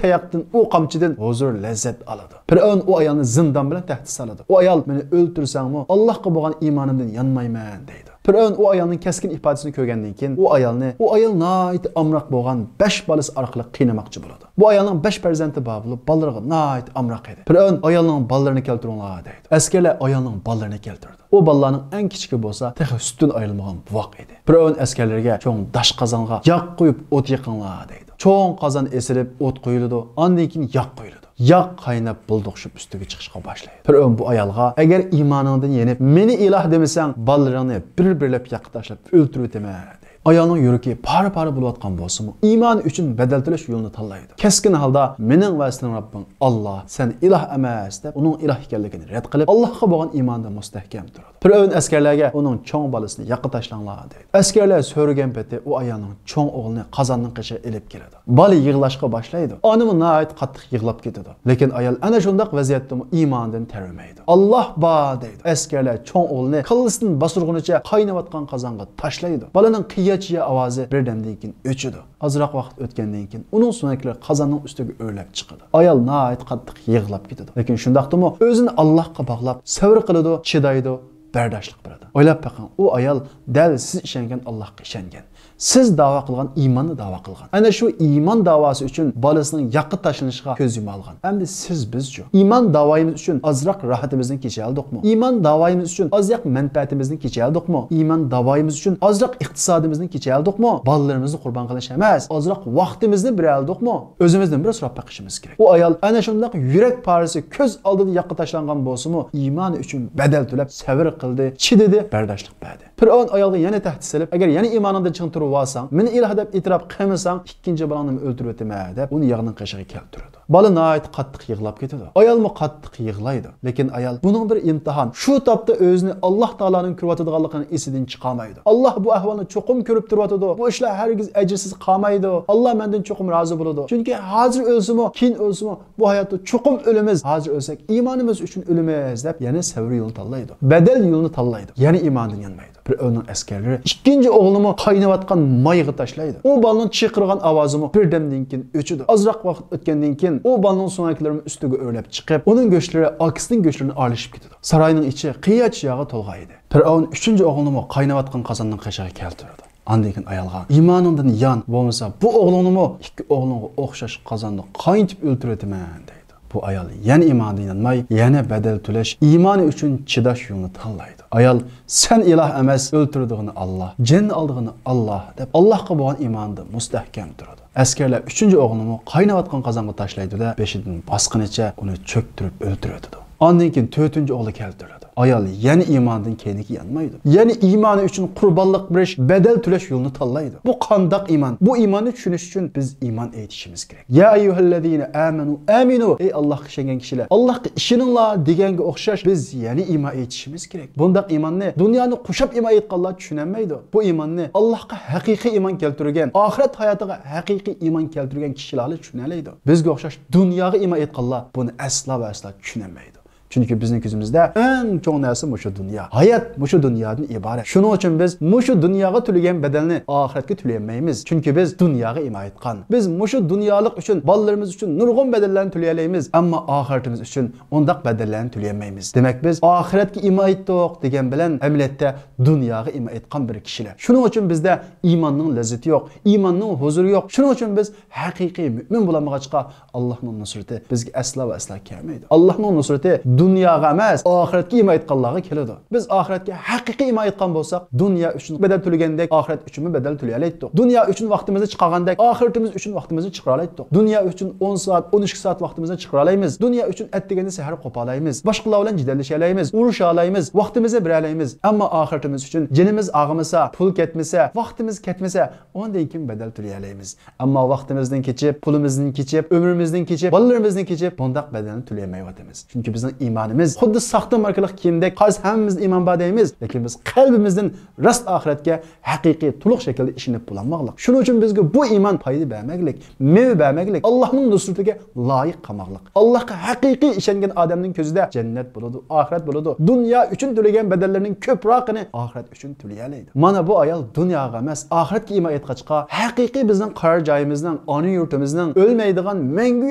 تاياقتىن، ئۇ قامچىدىن ھۇزۇر، لەززەت ئالىدۇ. پىرئەۋن ئۇ ئايالنى زىندان بىلەن تەھدىت سالىدۇ. ئۇ ئايال، مېنى ئۆلتۈرسەڭمۇ، ئاللاھقا بولغان ئىمانىمدىن يانمايمەن، دەيدۇ. پىرئەۋن ئۇ ئايالنىڭ كەسكىن ئىپادىسىنى كۆرگەندىن كېيىن، ئۇ ئايالنى، ئۇ ئايال ناھايىتى ئامراق بولغان، بەش بالىسى ئارقىلىق قىينىماقچى بولىدۇ. بۇ ئايالنىڭ بەش پەرزەنتى بار بولۇپ، بالىلىرىغا ناھايىتى ئامراق ئىدى. پىرئەۋن ئايالنىڭ بالىلىرىنى كەلتۈرۈڭلار، دەيدۇ. ئەسكەرلەر ئايالنىڭ بالىلىرىنى كەلتۈرىدۇ. ئۇ بالىلارنىڭ ئەڭ كىچىكى بولسا تېخى سۈتتىن ئايرىلمىغان بوۋاق ئىدى. پىرئەۋن ئەسكەرلىرىگە، چوڭ داش قازانغا ياغ قۇيۇپ ئوت يېقىڭلار، دەيدۇ. چوڭ قازان ئېسىلىپ ئوت قويۇلىدۇ، ئاندىن كېيىن ياغ قويۇلىدۇ. ياغ قايناپ بۇلدۇقشىپ ئۈستىگە چىقىشقا باشلايدۇ. پىرئەۋن بۇ ئايالغا، ئەگەر ئىمانىڭدىن يېنىپ، مېنى ئىلاھ دېمىسەڭ، بالىلىرىڭنى بىر-بىرلەپ ياغقا تاشلاپ ئۆلتۈرۈۋېتىمەن، دەيدۇ. ئايالنىڭ يۈرىكى پارە-پارە بولۇۋاتقان بولسىمۇ، ئىمانى ئۈچۈن بەدەل تۆلەش يولىنى تاللايدۇ. كەسكىن ھالدا، مېنىڭ ۋە سېنىڭ رەببىڭ ئاللاھ، سەن ئىلاھ ئەمەس، دەپ ئۇنىڭ ئىلاھ ئىكەنلىكىنى رەت قىلىپ، ئاللاھقا بولغان ئىمانىدا مۇستەھكەم تۇرىدۇ. پىرئەۋن ئەسكەرلەرگە ئۇنىڭ چوڭ بالىسىنى ياغقا تاشلاڭلار، دەيدۇ. ئەسكەرلەر سۆرىگەن پېتى ئۇ ئايالنىڭ چوڭ ئوغلىنى قازاننىڭ قېشىغا ئېلىپ كېلىدۇ. بالا يىغلاشقا باشلايدۇ. ئانىمۇ ناھايىتى قاتتىق يىغلاپ كېتىدۇ. لېكىن ئايال ئەنە شۇنداق ۋەزىيەتتىمۇ ئىمانىدىن تەۋرىمەيدۇ. ئاللاھ بار، دەيدۇ. ئەسكەرلەر چوڭ ئوغلىنى كاللىسىدىن باسۇرغىنىچە قايناۋاتقان قازانغا تاشلايدۇ. بالىنىڭ قىيا-چىيا ئاۋازى بىردەمدىن كېيىن ئۆچىدۇ. ئازراق ۋاقىت ئۆتكەندىن كېيىن ئۇنىڭ سۆڭەكلىرى قازاننىڭ ئۈستىگە ئۆرلەپ چىقىدۇ. ئايال ناھايىتى قاتتىق يىغلاپ كېتىدۇ. لېكىن شۇنداقتىمۇ ئۆزىنى ئاللاھقا باغلاپ، سەۋر قىلىدۇ، چىدايدۇ، بەرداشلىق بېرىدۇ. ئويلاپ بېقىڭ، ئۇ ئايال دەل سىز ئىشەنگەن ئاللاھقا ئىشەنگەن. سىز داۋا قىلغان ئىماننى داۋا قىلغان. ئەنە شۇ ئىمان داۋاسى ئۈچۈن بالىسىنىڭ ياغقا تاشلىنىشىغا كۆز يۇمالغان. ئەمدى سىز، بىزچۇ؟ ئىمان داۋايىمىز ئۈچۈن ئازراق راھىتىمىزنى كېچەلدۇقمۇ؟ ئىمان داۋايىمىز ئۈچۈن ئازراق مەنپەئەتىمىزنى كېچەلدۇقمۇ؟ ئىمان داۋايىمىز ئۈچۈن ئازراق ئىقتىسادىمىزنى كېچەلدۇقمۇ؟ بالىلىرىمىزنى قۇربان قىلىش ئەمەس، ئازراق ۋاقتىمىزنى بېرەلدۇقمۇ؟ ئۆزىمىزدىن بىر سوراپ بېقىشىمىز كېرەك. ئۇ ئايال ئەنە شۇنداق يۈرەك پارىسى كۆز ئالدىدا ياغقا تاشلانغان بولسىمۇ، ئىمانى ئۈچۈن بەدەل تۆلەپ، سەۋر قىلدى، چىدىدى، بەرداشلىق بەردى. پىرئەۋن ئايالغا يەنە تەھدىت سېلىپ، ئەگەر يەنە ئىمانىڭدىن چىڭ تۇرۇۋالساڭ، مېنى ئىلاھ دەپ ئېتىراپ قىلمىساڭ، ئىككىنچى بالاڭنىمۇ ئۆلتۈرۈۋېتىمەن، دەپ ئۇنى ياغنىڭ قېشىغا كەلتۈرىدۇ. بالا ناھايىتى قاتتىق يىغلاپ كېتىدۇ. ئايالمۇ قاتتىق يىغلايدۇ. لېكىن ئايال بۇنىڭ بىر ئىمتىھان، شۇ تاپتا ئۆزىنى ئاللاھ تائالانىڭ كۆرۈۋاتىدىغانلىقىنى ئېسىدىن چىقارمايدۇ. ئاللاھ بۇ ئەھۋالنى چوقۇم كۆرۈپ تۇرۇۋاتىدۇ. بۇ ئىشلار ھەرگىز ئەجىرسىز قالمايدۇ. ئاللاھ مەندىن چوقۇم رازى بولىدۇ. چۈنكى ھازىر ئۆلسىمۇ، كېيىن ئۆلسىمۇ، بۇ ھاياتتا چوقۇم ئۆلىمىز. ھازىر ئۆلسەك، ئىمانىمىز ئۈچۈن ئۆلىمىز، دەپ يەنە سەۋر يولىنى تاللايدۇ. بەدەل يولىنى تاللايدۇ. يەنە ئىمانىدىن يانمايدۇ. پىرئەۋننىڭ ئەسكەرلىرى ئىككىنچى ئوغلىنىمۇ قايناۋاتقان مايغا تاشلايدۇ. ئۇ بالىنىڭ چىقىرغان ئاۋازىمۇ بىردەمدىن كېيىن ئۆچىدۇ. ئازراق ۋاقىت ئۆتكەندىن كېيىن ئۇ بالىنىڭ سۆڭەكلىرىمۇ ئۈستىگە ئۆرلەپ چىقىپ، ئۇنىڭ گۆشلىرى ئاكىسىنىڭ گۆشلىرىنى ئارىلىشىپ كېتىدۇ. ساراينىڭ ئىچى قىيا-چىياغا تولغان ئىدى. پىرئەۋن ئۈچىنچى ئوغلىنىمۇ قايناۋاتقان قازاننىڭ قېشىغا كەلتۈرىدۇ. ئاندىن كېيىن ئايالغا، ئىمانىڭدىن يان، بولمىسا بۇ ئوغلۇڭنىمۇ ئىككى ئوغلۇڭغا ئوخشاش قازاندا قاينىتىپ ئۆلتۈرۈۋېتىمەن، دەيدۇ. بۇ ئايال يەنە ئىمانىدىن يانماي، يەنە بەدەل تۆلەش، ئىمانى ئۈچۈن چىداش يولىنى تاللايدۇ. ئايال، سەن ئىلاھ ئەمەس، ئۆلتۈرىدىغىنى ئاللاھ، جېنىنى ئالىدىغىنى ئاللاھ، دەپ ئاللاھقا بولغان ئىمانىدا مۇستەھكەم تۇرىدۇ. ئەسكەرلەر ئۈچىنچى ئوغلىنىمۇ قايناۋاتقان قازانغا تاشلايدۇ-دە، بېشىدىن باسقىنىچە ئۇنى چۆكتۈرۈپ ئۆلتۈرۈۋېتىدۇ. ئاندىن كېيىن تۆتىنچى ئوغلى كەلتۈرۈلىدۇ. ئايال يەنە ئىماندىن كەينىگە يانمايدۇ. يەنە ئىمانى ئۈچۈن قۇربانلىق بېرىش، بەدەل تۆلەش يولىنى تاللايدۇ. بۇ قانداق ئىمان؟ بۇ ئىماننى چۈشىنىش ئۈچۈن بىز ئىمان ئېيتىشىمىز كېرەك. يا ئەييۇھەللەزىنە ئامەنۇ ئامىنۇ، ئەي ئاللاھقا ئىشەنگەن كىشىلەر، ئاللاھقا ئىشىنىڭلار دېگەنگە ئوخشاش بىز يەنە ئىمان ئېيتىشىمىز كېرەك. بۇنداق ئىماننى دۇنيانى قوشاپ ئىمان ئېيتقانلار چۈشىنەلمەيدۇ. بۇ ئىماننى ئاللاھقا ھەقىقىي ئىمان كەلتۈرگەن، ئاخىرەت ھاياتىغا ھەقىقىي ئىمان كەلتۈرگەن كىشىلەرلا چۈشىنەلەيدۇ. بىزگە ئوخشاش دۇنياغا ئىمان ئېيتقانلار بۇنى ئەسلا ۋە ئەسلا چۈشىنەلمەيدۇ. چۈنكى بىزنىڭ كۆزىمىزدە ئەڭ چوڭ نەرسە مۇشۇ دۇنيا. ھايات مۇشۇ دۇنيادىن ئىبارەت. شۇنىڭ ئۈچۈن بىز مۇشۇ دۇنياغا تۆلىگەن بەدەلنى ئاخىرەتكە تۆلىيەلمەيمىز. چۈنكى بىز دۇنياغا ئىمان ئېيتقان. بىز مۇشۇ دۇنيالىق ئۈچۈن، بالىلىرىمىز ئۈچۈن نۇرغۇن بەدەللەرنى تۆلىيەلەيمىز. ئەمما ئاخىرىتىمىز ئۈچۈن ئۇنداق بەدەللەرنى تۆلىيەلمەيمىز. دېمەك، بىز ئاخىرەتكە ئىمان ئېيتتۇق دېگەن بىلەن ئەمەلىيەتتە دۇنياغا ئىمان ئېيتقان بىر كىشىلەر. شۇنىڭ ئۈچۈن بىزدە ئىماننىڭ لەززىتى يوق، ئىماننىڭ ھۇزۇرى يوق. شۇنىڭ ئۈچۈن بىز ھەقىقىي مۆمىن بولالمىغاچقا، ئاللاھنىڭ نۇسرىتى بىزگە ئەسلا ۋە ئەسلا كەلمەيدۇ. ئاللاھنىڭ نۇسرىتى دۇنياغا ئەمەس، ئاخىرەتكە ئىمان ئېيتقانلارغا كېلىدۇ. بىز ئاخىرەتكە ھەقىقىي ئىمان ئېيتقان بولساق، دۇنيا ئۈچۈن بەدەل تۆلىگەندەك، ئاخىرەت ئۈچۈنمۇ بەدەل تۆلىيەلەيتتۇق. دۇنيا ئۈچۈن ۋاقتىمىزنى چىقارغاندەك، ئاخىرىتىمىز ئۈچۈن ۋاقتىمىزنى چىقىرالايتتۇق. دۇنيا ئۈچۈن ئون سائەت، ئون ئىككى سائەت ۋاقتىمىزنى چىقىرالايمىز. دۇنيا ئۈچۈن ئەتىگەندە سەھەر قوپالايمىز. باشقىلار بىلەن جېدەللىشەلەيمىز، ئۇرۇشالايمىز، ۋاقتىمىزنى بېرەلەيمىز. ئەمما ئاخىرىتىمىز ئۈچۈن جېنىمىز ئاغرىمىسا، پۇل كەتمىسە، ۋاقتىمىز كەتمىسە، ئۇندىن كېيىن بەدەل تۆلىيەلەيمىز. ئەمما ۋاقتىمىزدىن كېچىپ، پۇلىمىزدىن كېچىپ، ئۆمرىمىزدىن كېچىپ، بالىلىرىمىزدىن كېچىپ، بۇنداق بەدەلنى تۆلىيەلمەيۋاتىمىز. چۈنكى بىزنىڭ ئىمانىمىز خۇددى ساختا ماركىلىق كىيىمدەك، قايسى ھەممىمىزدە ئىمان بار دەيمىز، لېكىن بىز قەلبىمىزدىن راست ئاخىرەتكە ھەقىقىي، تولۇق شەكىلدە ئىشىنىپ بولالمىغانلىق. شۇنىڭ ئۈچۈن بىزگە بۇ ئىمان پايدا بەرمەكلىك، مېۋە بەرمەكلىك، ئاللاھنىڭ نۇسرىتىگە لايىق قالماقلىق. ئاللاھقا ھەقىقىي ئىشەنگەن ئادەمنىڭ كۆزىدە جەننەت بولىدۇ، ئاخىرەت بولىدۇ. دۇنيا ئۈچۈن تۆلىگەن بەدەللىرىنىڭ كۆپرەكىنى ئاخىرەت ئۈچۈن تۆلىيەلەيدۇ. مانا بۇ ئايال دۇنياغا ئەمەس، ئاخىرەتكە ئىمان ئېيتقاچقا، ھەقىقىي بىزنىڭ قارار جايىمىزنىڭ، ئانا يۇرتىمىزنىڭ، ئۆلمەيدىغان، مەڭگۈ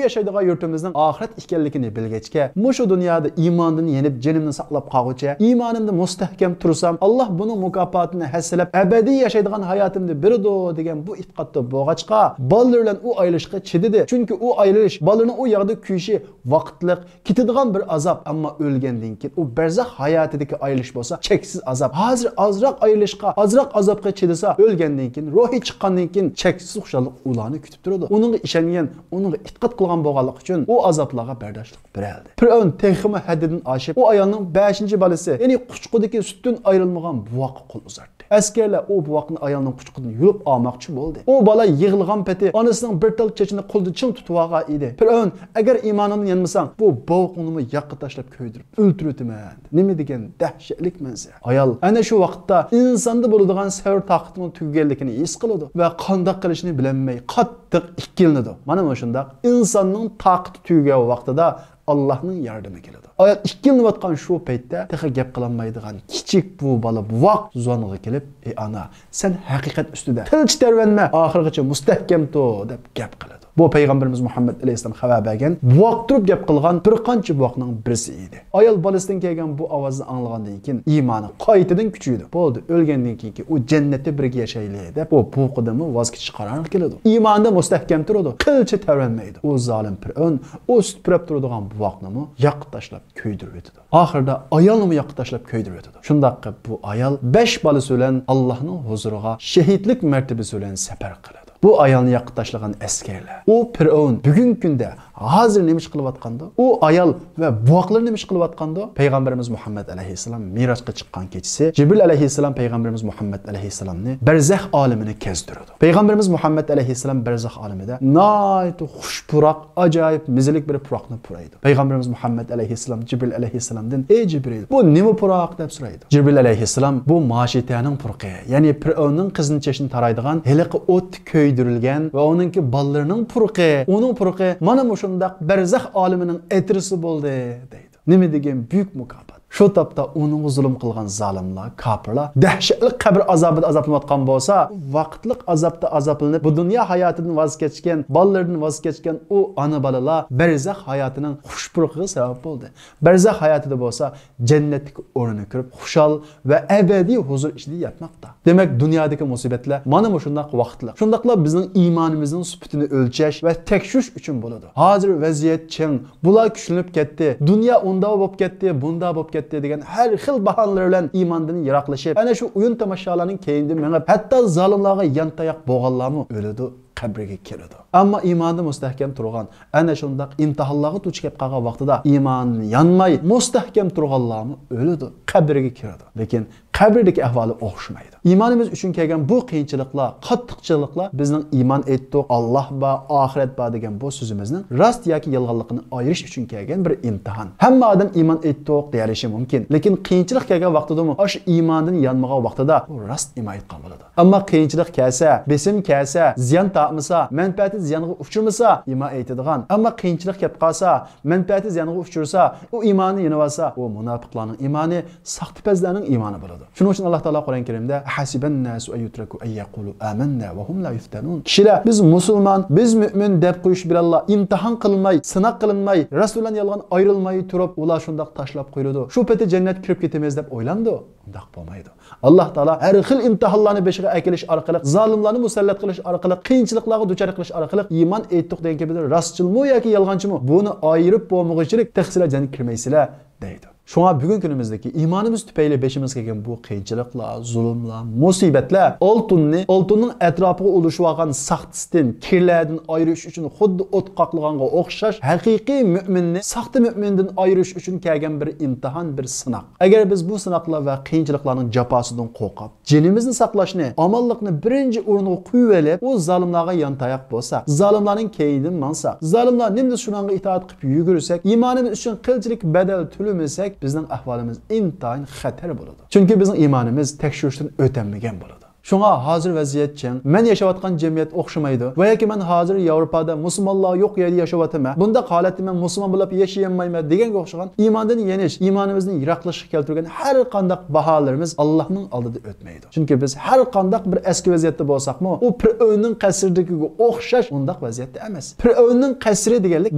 ياشايدىغان يۇرتىمىزنىڭ ئاخىرەت ئىكەنلىكىنى بىلگەچكە، مۇشۇ دۇنيادا ئىماندىن يېنىپ، جېنىمنى ساقلاپ قالغۇچە، ئىمانىمدا مۇستەھكەم تۇرسام، ئاللاھ بۇنىڭ مۇكاپاتىنى ھەسسىلەپ، ئەبەدىي ياشايدىغان ھاياتىمنى بېرىدۇ، دېگەن بۇ ئېتىقادتا بولغاچقا، بالىلىرى بىلەن ئۇ ئايرىلىشقا چىدىدى. چۈنكى ئۇ ئايرىلىش، بالىنىڭ ئۇ ياغدا كۆيۈشى ۋاقىتلىق، كېتىدىغان بىر ئازاب، ئەمما ئۆلگەندىن كېيىن ئۇ بەرزەخ ھاياتىدىكى ئايرىلىش بولسا چەكسىز ئازاب. ھازىر ئازراق ئايرىلىشقا، ئازراق ئازابقا چىدىسا، ئۆلگەندىن كېيىن، روھى چىققاندىن كېيىن چەكسىز خۇشاللىق ئۇلارنى كۈتۈپ تۇرىدۇ. ئۇنىڭغا ئىشەنگەن، ئۇنىڭغا ئېتىقاد قىلغان بولغانلىقى ئۈچۈن ئۇ ئازابلارغا بەرداشلىق بېرەلدى. پىرئەۋن تېخىمۇ ھەددىدىن ئاشىپ، ئۇ ئايالنىڭ بەشىنچى بالىسى، يەنى قۇچىقىدىكى سۈتتىن ئايرىلمىغان بوۋاققا قول ئۇزارتتى. ئەسكەرلەر ئۇ بوۋاقنى ئايالنىڭ قۇچىقىدىن يۇلۇپ ئالماقچى بولدى. ئۇ بالا يىغلىغان پېتى ئانىسىنىڭ بىر تال چېچىنى قولىدا چىڭ تۇتۇۋالغان ئىدى. پىرئەۋن، «ئەگەر ئىمانىڭدىن يانمىساڭ، بۇ بوۋىقىڭنىمۇ ياغقا تاشلاپ كۆيدۈرۈپ ئۆلتۈرۈۋېتىمەن.» نېمە دېگەن دەھشەتلىك مەنزىرە! ئايال ئەنە شۇ ۋاقىتتا ئىنساندا بولىدىغان سەۋر تاقىتىنىڭ تۈگىگەنلىكىنى ھېس قىلىدۇ ۋە قانداق قىلىشنى بىلەلمەي قاتتىق ئىككىلىنىدۇ. مانا مۇشۇنداق ئىنساننىڭ تاقىتى تۈگىگەن ۋاقتىدا ئاللاھنىڭ ياردىمى كېلىدۇ. ئايال ئىككىلىنىۋاتقان شۇ پەيتتە تېخى گەپ قىلالمايدىغان كىچىك بۇ بالا بوۋاق زۇۋانغا كېلىپ، «ئەي ئانا، سەن ھەقىقەت ئۈستىدە قىلچە تەۋرەنمە، ئاخىرغىچە مۇستەھكەم تۇر» دەپ گەپ قىلىدۇ. بۇ پەيغەمبىرىمىز مۇھەممەد ئەلەيھىسسالام خەۋەر بەرگەن بوۋاق تۇرۇپ گەپ قىلغان بىر قانچە بوۋاقنىڭ بىرسى ئىدى. ئايال بالىسىدىن كەلگەن بۇ ئاۋازنى ئاڭلىغاندىن كېيىن ئىمانى قايتىدىن كۈچىيىدۇ. «بولدى، ئۆلگەندىن كېيىنكى ئۇ جەننەتتە بىرگە ياشايلى» دەپ، ئۇ بوۋىقىدىنمۇ ۋاز كېچىش قارارىغا كېلىدۇ. ئىمانىدا مۇستەھكەم تۇرىدۇ، قىلچە تەۋرەنمەيدۇ. ئۇ زالىم پىرئەۋن ئۇ سۈت پۈرەپ تۇرىدىغان بوۋاقنىمۇ ياغقا تاشلاپ كۆيدۈرۈۋېتىدۇ. ئاخىرىدا ئايالنىمۇ ياغقا تاشلاپ كۆيدۈرۈۋېتىدۇ. شۇنداق قىلىپ بۇ ئايال بەش بالىسى بىلەن ئاللاھنىڭ ھۇزۇرىغا شېھىتلىك مەرتىبىسى بىلەن سەپەر قىلىدۇ. بۇ ئايالنى ياغقا تاشلىغان ئەسكەرلەر، ئۇ پىرئەۋن بۈگۈنكى كۈندە ھازىر نېمە ئىش قىلىۋاتقاندۇ؟ ئۇ ئايال ۋە بوۋاقلىرى نېمە ئىش قىلىۋاتقاندۇ؟ پەيغەمبىرىمىز مۇھەممەد ئەلەيھىسسالام مىراجقا چىققان كېچىسى جىبرىل ئەلەيھىسسالام پەيغەمبىرىمىز مۇھەممەد ئەلەيھىسسالامنى بەرزەخ ئالىمىنى كەزدۈرىدۇ. پەيغەمبىرىمىز مۇھەممەد ئەلەيھىسسالام بەرزەخ ئالىمىدە ناھايىتى خۇش پۇراق، ئاجايىپ مەززىلىك بىر پۇراقنى پۇرايدۇ. پەيغەمبىرىمىز مۇھەممەد ئەلەيھىسسالام جىبرىل ئەلەيھىسسالامدىن، «ئەي جىبرىل، بۇ نېمە پۇراق؟» دەپ سورايدۇ. جىبرىل ئەلەيھىسسالام، «بۇ ماشىتەنىڭ پۇرىقى، يەنى پىرئەۋننىڭ قىزىنچەشنى تارايدىغان ھېلىقى ئوتتا كۆيدۈرۈلگەن ۋە ئۇنىڭكى بالىلىرىنىڭ پۇرىقى، ئۇنىڭ پۇرىقى مانا مۇشۇنداق بەرزەخ ئالىمىنىڭ ئەترىسى بولدى» دەيدۇ. نېمە دېگەن بۈيۈك مۇكاپات! شۇ تاپتا ئۇنىڭغا زۇلۇم قىلغان زالىملار، كاپىرلار دەھشەتلىك قەبرە ئازابىدا ئازابلىنىۋاتقان بولسا، ۋاقىتلىق ئازابتا ئازابلىنىپ، بۇ دۇنيا ھاياتىدىن ۋاز كەچكەن، بالىلىرىدىن ۋاز كەچكەن ئۇ ئانا-بالىلار بەرزەخ ھاياتىنىڭ خۇش پۇرىقىغا سەۋەب بولدى. بەرزەخ ھاياتىدا بولسا جەننەتتىكى ئورنىنى كۆرۈپ، خۇشال ۋە ئەبەدىي ھۇزۇر ئىچىدە ياتماقتا. دېمەك، دۇنيادىكى مۇسىبەتلەر مانا مۇشۇنداق ۋاقىتلىق. شۇنداقلا بىزنىڭ ئىمانىمىزنىڭ سۈپىتىنى ئۆلچەش ۋە تەكشۈرۈش ئۈچۈن بولىدۇ. ھازىر ۋەزىيەت چىڭ، بۇلار كۈچلىنىپ كەتتى، دۇنيا ئۇنداق بولۇپ كەتتى، بۇنداق بولۇپ كەتتى دېگەن ھەر خىل باھانىلەر بىلەن ئىماندىن يىراقلىشىپ، ئەنە شۇ ئويۇن تاماشالارنىڭ كەينىدىن مېڭىپ، ھەتتا زالىملارغا يانتاياق بولغانلارمۇ ئۆلىدۇ. قەبرىگە كىرىدۇ. ئەمما ئىماندا مۇستەھكەم تۇرغان، ئەنە شۇنداق ئىمتىھانلارغا دۇچ كەپ قالغان ۋاقتىدا ئىمانى يانماي، مۇستەھكەم تۇرغانلارمۇ ئۆلىدۇ، قەبرىگە كىرىدۇ. لېكىن قەبرىدىكى ئەھۋالى ئوخشىمايدۇ. ئىمانىمىز ئۈچۈن كەلگەن بۇ قىيىنچىلىقلار، قاتتىقچىلىقلار بىزنىڭ ئىمان ئېيتتۇق، ئاللاھ بار، ئاخىرەت بار دېگەن بۇ سۆزىمىزنىڭ راست ياكى يالغانلىقىنى ئايرىش ئۈچۈن كەلگەن بىر ئىمتىھان. ھەممە ئادەم ئىمان ئېيتتۇق دېيەلىشى مۇمكىن. لېكىن قىيىنچىلىق كەلگەن ۋاقتىدىمۇ ئاشۇ ئىماندىن يانمىغان ۋاقتىدا ئۇ راست ئىمان ئېيتقان بولىدۇ. ئەمما قىيىنچىلىق كەلسە، بېسىم كەلسە، زىيان تارتمىسا، مەنپەئەتى زىيانغا ئۇچرىمىسا، ئىمان ئېيتىدىغان. ئەمما قىيىنچىلىق كەپ قالسا، مەنپەئەتى زىيانغا ئۇچرىسا، ئۇ ئىمانى يېنىۋالسا، ئۇ مۇناپىقلارنىڭ ئىمانى، ساختىپەزلەرنىڭ ئىمانى بولىدۇ. شۇنىڭ ئۈچۈن ئاللاھ تائالا قۇرئان كەرىمدە، «أحسب الناس أن يتركوا أن يقولوا آمنا وهم لا يفتنون.» كىشىلەر «بىز مۇسۇلمان، بىز مۆمىن» دەپ قويۇش بىلەنلا ئىمتىھان قىلىنماي، سىناق قىلىنماي، راست بىلەن يالغان ئايرىلماي تۇرۇپ، ئۇلار شۇنداق تاشلاپ قويۇلىدۇ. شۇ پېتى جەننەتكە كىرىپ كېتىمىز دەپ ئويلامدۇ؟ ئۇنداق بولمايدۇ. ئاللاھ تائالا ھەر خىل ئىمتىھانلارنى بېشىغا ئەكېلىش ئارقىلىق، زالىملارنى مۇسەللەت قىلىش ئارقىلىق، قىيىنچىلىقلارغا دۇچار قىلىش ئارقىلىق ئىمان ئېيتتۇق دېگەن كەبىدە راستچىلمۇ ياكى يالغانچىمۇ، بۇنى ئايرىپ بولمىغۇچىلىك تېخى سىلەر جەننەتكە كىرمەيسىلەر دەيدۇ. شۇڭا بۈگۈن كۈنىمىزدىكى ئىمانىمىز تۈپەيلى بېشىمىزغا كەلگەن بۇ قىيىنچىلىقلار، زۇلۇملار، مۇسىبەتلەر ئالتۇننى، ئالتۇننىڭ ئەتراپىغا ئۇلىشىۋالغان ساختىسىدىن، كىرلەردىن ئايرىش ئۈچۈن خۇددى ئوت قاقلىغانغا ئوخشاش، ھەقىقىي مۆمىننى ساختا مۆمىندىن ئايرىش ئۈچۈن كەلگەن بىر ئىمتىھان، بىر سىناق. ئەگەر بىز بۇ سىناقلار ۋە قىيىنچىلىقلارنىڭ جاپاسىدىن قورقۇپ، جېنىمىزنى ساقلاشنى، ئامانلىقنى بىرىنچى ئورۇنغا قويۇۋېلىپ، ئۇ زالىملارغا يانتاياق بولساق، زالىملارنىڭ كەينىدىن ماڭساق، زالىملار نېمە دېسە شۇنىڭغا ئىتائەت قىلىپ يۈگۈرسەك، ئىمانىمىز ئۈچۈن قىلچىلىك بەدەل تۆلىمىسەك، بىزنىڭ ئەھۋالىمىز ئىنتايىن خەتەر بولىدۇ. چۈنكى بىزنىڭ ئىمانىمىز تەكشۈرۈشتىن ئۆتەلمىگەن بولىدۇ. شۇڭا ھازىر ۋەزىيەت چىڭ. مەن ياشاۋاتقان جەمئىيەت ئوخشىمايدۇ. ۋە ياكى مەن ھازىر ياۋروپادا مۇسۇلمانلار يوق يەردە ياشاۋاتىمەن. بۇنداق ھالەتتە مەن مۇسۇلمان بولۇپ ياشىيالمايمەن دېگەنگە ئوخشىغان ئىماندىن يېنىش، ئىمانىمىزنى يىراقلىشىشقا كەلتۈرگەن ھەر قانداق باھالىرىمىز ئاللاھنىڭ ئالدىدا ئۆتمەيدۇ. چۈنكى بىز ھەر قانداق بىر ئەسكى ۋەزىيەتتە بولساقمۇ، ئۇ پىرئەۋننىڭ قەسرىدىكىگە ئوخشاش ئۇنداق ۋەزىيەتتە ئەمەس. پىرئەۋننىڭ قەسرى دېگەنلىك،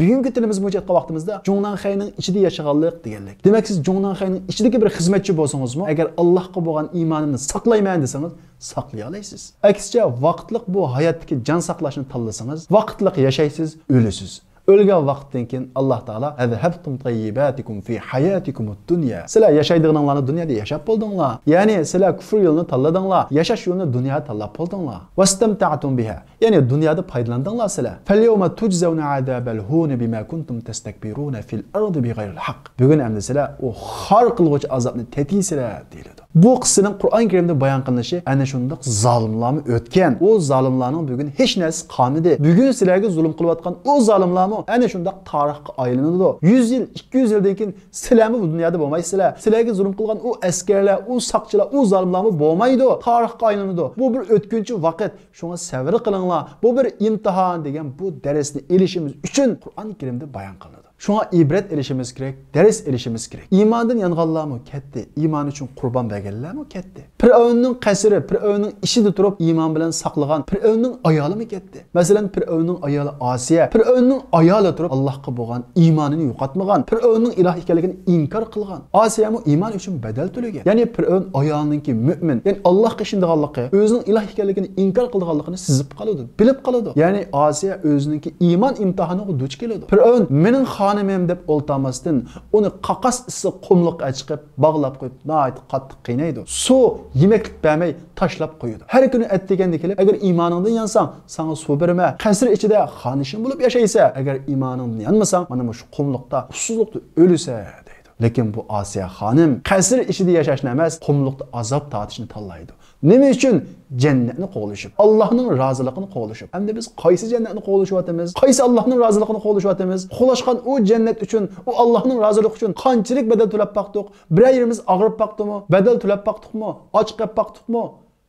بۈگۈنكى تىلىمىز بويىچە ئېيتقان ۋاقتىمىزدا جۇڭناڭخەينىڭ ئىچىدە ياشىغانلىق دېگەنلىك. دېمەك، سىز جۇڭناڭخەينىڭ ئىچىدىكى بىر خىزمەتچى بولسىڭىزمۇ، ئەگەر ئاللاھقا بولغان ئىمانىمنى ساقلايمەن دېسىڭىز، ساقلىيالايسىز. ئەكسىچە، ۋاقىتلىق بۇ ھاياتتىكى جان ساقلاشنى تاللىسىڭىز، ۋاقىتلىق ياشايسىز، ئۆلىسىز. ئۆلگەن ۋاقىتتىن كېيىن ئاللاھ تائالا، «أذهبتم طيباتكم في حياتكم الدنيا.» سىلەر ياشايدىغىنىڭلارنى دۇنيادا ياشاپ بولدۇڭلار. يەنى سىلەر كۇفر يولىنى تاللىدىڭلار، ياشاش يولىنى دۇنيادا تاللاپ بولدۇڭلار. «واستمتعتم بها.» يەنى دۇنيادا پايدىلاندىڭلار سىلەر. «فاليوم تجزون عذاب الهون بما كنتم تستكبرون في الأرض بغير الحق.» بۈگۈن ئەمدى سىلەر ئۇ خار قىلغۇچى ئازابنى تېتىيسىلەر، دېيىلىدۇ. بۇ قىسسىنىڭ قۇرئان كەرىمدە بايان قىلىنىشى ئەنە شۇنداق زالىملارمۇ ئۆتكەن. ئۇ زالىملارنىڭ بۈگۈن ھېچ نەرسىسى قالمىدى. بۈگۈن سىلەرگە زۇلۇم قىلىۋاتقان ئۇ زالىملارمۇ ئەنە شۇنداق تارىخقا ئايلىنىدۇ. يۈز يىل، ئىككى يۈز يىلدىن كېيىن سىلەرمۇ بۇ دۇنيادا بولمايسىلەر. سىلەرگە زۇلۇم قىلغان ئۇ ئەسكەرلەر، ئۇ ساقچىلار، ئۇ زالىملارمۇ بولمايدۇ. تارىخقا ئايلىنىدۇ. بۇ بىر ئۆتكۈنچى ۋاقىت. شۇڭا سەۋر قىلىڭلار. بۇ بىر ئىمتىھان دېگەن بۇ دەرسنى ئېلىشىمىز ئۈچۈن قۇرئان كەرىمدە بايان قىلىنىدۇ. شۇڭا ئىبرەت ئېلىشىمىز كېرەك، دەرس ئېلىشىمىز كېرەك. ئىماندىن يانغانلارمۇ كەتتى، ئىمان ئۈچۈن قۇربان بەرگەنلەرمۇ كەتتى. پىرئەۋننىڭ قەسرى، پىرئەۋننىڭ ئىچىدە تۇرۇپ ئىمان بىلەن ساقلىغان پىرئەۋننىڭ ئايالىمۇ كەتتى. مەسىلەن، پىرئەۋننىڭ ئايالى ئاسىيە، پىرئەۋننىڭ ئايالى تۇرۇپ ئاللاھقا بولغان ئىمانىنى يوقاتمىغان، پىرئەۋننىڭ ئىلاھ ئىكەنلىكىنى ئىنكار قىلغان. ئاسىيەمۇ ئىمان ئۈچۈن بەدەل تۆلىگەن. يەنى پىرئەۋن ئايالىنىڭكى مۆمىن، يەنى ئاللاھقا ئىشىنىدىغانلىقى، ئۆزىنىڭ ئىلاھ ئىكەنلىكىنى ئىنكار قىلىدىغانلىقىنى سېزىپ قالىدۇ، بىلىپ قالىدۇ. يەنى ئاسىيە ئۆزىنىڭكى ئىمان ئىمتىھانىغا دۇچ كېلىدۇ. پىرئەۋن «مېنىڭ خانىمىم» دەپ ئولتۇرماستىن، ئۇنى قاقاس ئىسسىق قۇملۇققا چىقىپ، باغلاپ قويۇپ، ناھايىتى قاتتىق قىينايدۇ. سۇ، يېمەكلىك بەرمەي تاشلاپ قويىدۇ. ھەر كۈنى ئەتىگەندە كېلىپ، «ئەگەر ئىمانىڭدىن يانساڭ، ساڭا سۇ بېرىمەن. قەسىر ئىچىدە خانىشىم بولۇپ ياشايسەن. ئەگەر ئىمانىڭدىن يانمىساڭ، مانا مۇشۇ قۇملۇقتا ئۇسسۇزلۇقتا ئۆلىسەن» دەيدۇ. لېكىن بۇ ئاسىيە خانىم قەسىر ئىچىدە ياشاشنى ئەمەس، قۇملۇقتا ئازاب تارتىشنى تاللايدۇ. نېمە ئۈچۈن؟ جەننەتنى قوغلىشىپ، ئاللاھنىڭ رازىلىقىنى قوغلىشىپ. ئەمدى بىز قايسى جەننەتنى قوغلىشىۋاتىمىز؟ قايسى ئاللاھنىڭ رازىلىقىنى قوغلىشىۋاتىمىز؟ قوغلاشقان ئۇ جەننەت ئۈچۈن، ئۇ ئاللاھنىڭ رازىلىقى ئۈچۈن قانچىلىك بەدەل تۆلەپ باقتۇق؟ بىرەر يېرىمىز ئاغرىپ باقتىمۇ؟ بەدەل تۆلەپ باقتۇقمۇ؟ ئاچ قېلىپ باقتۇقمۇ؟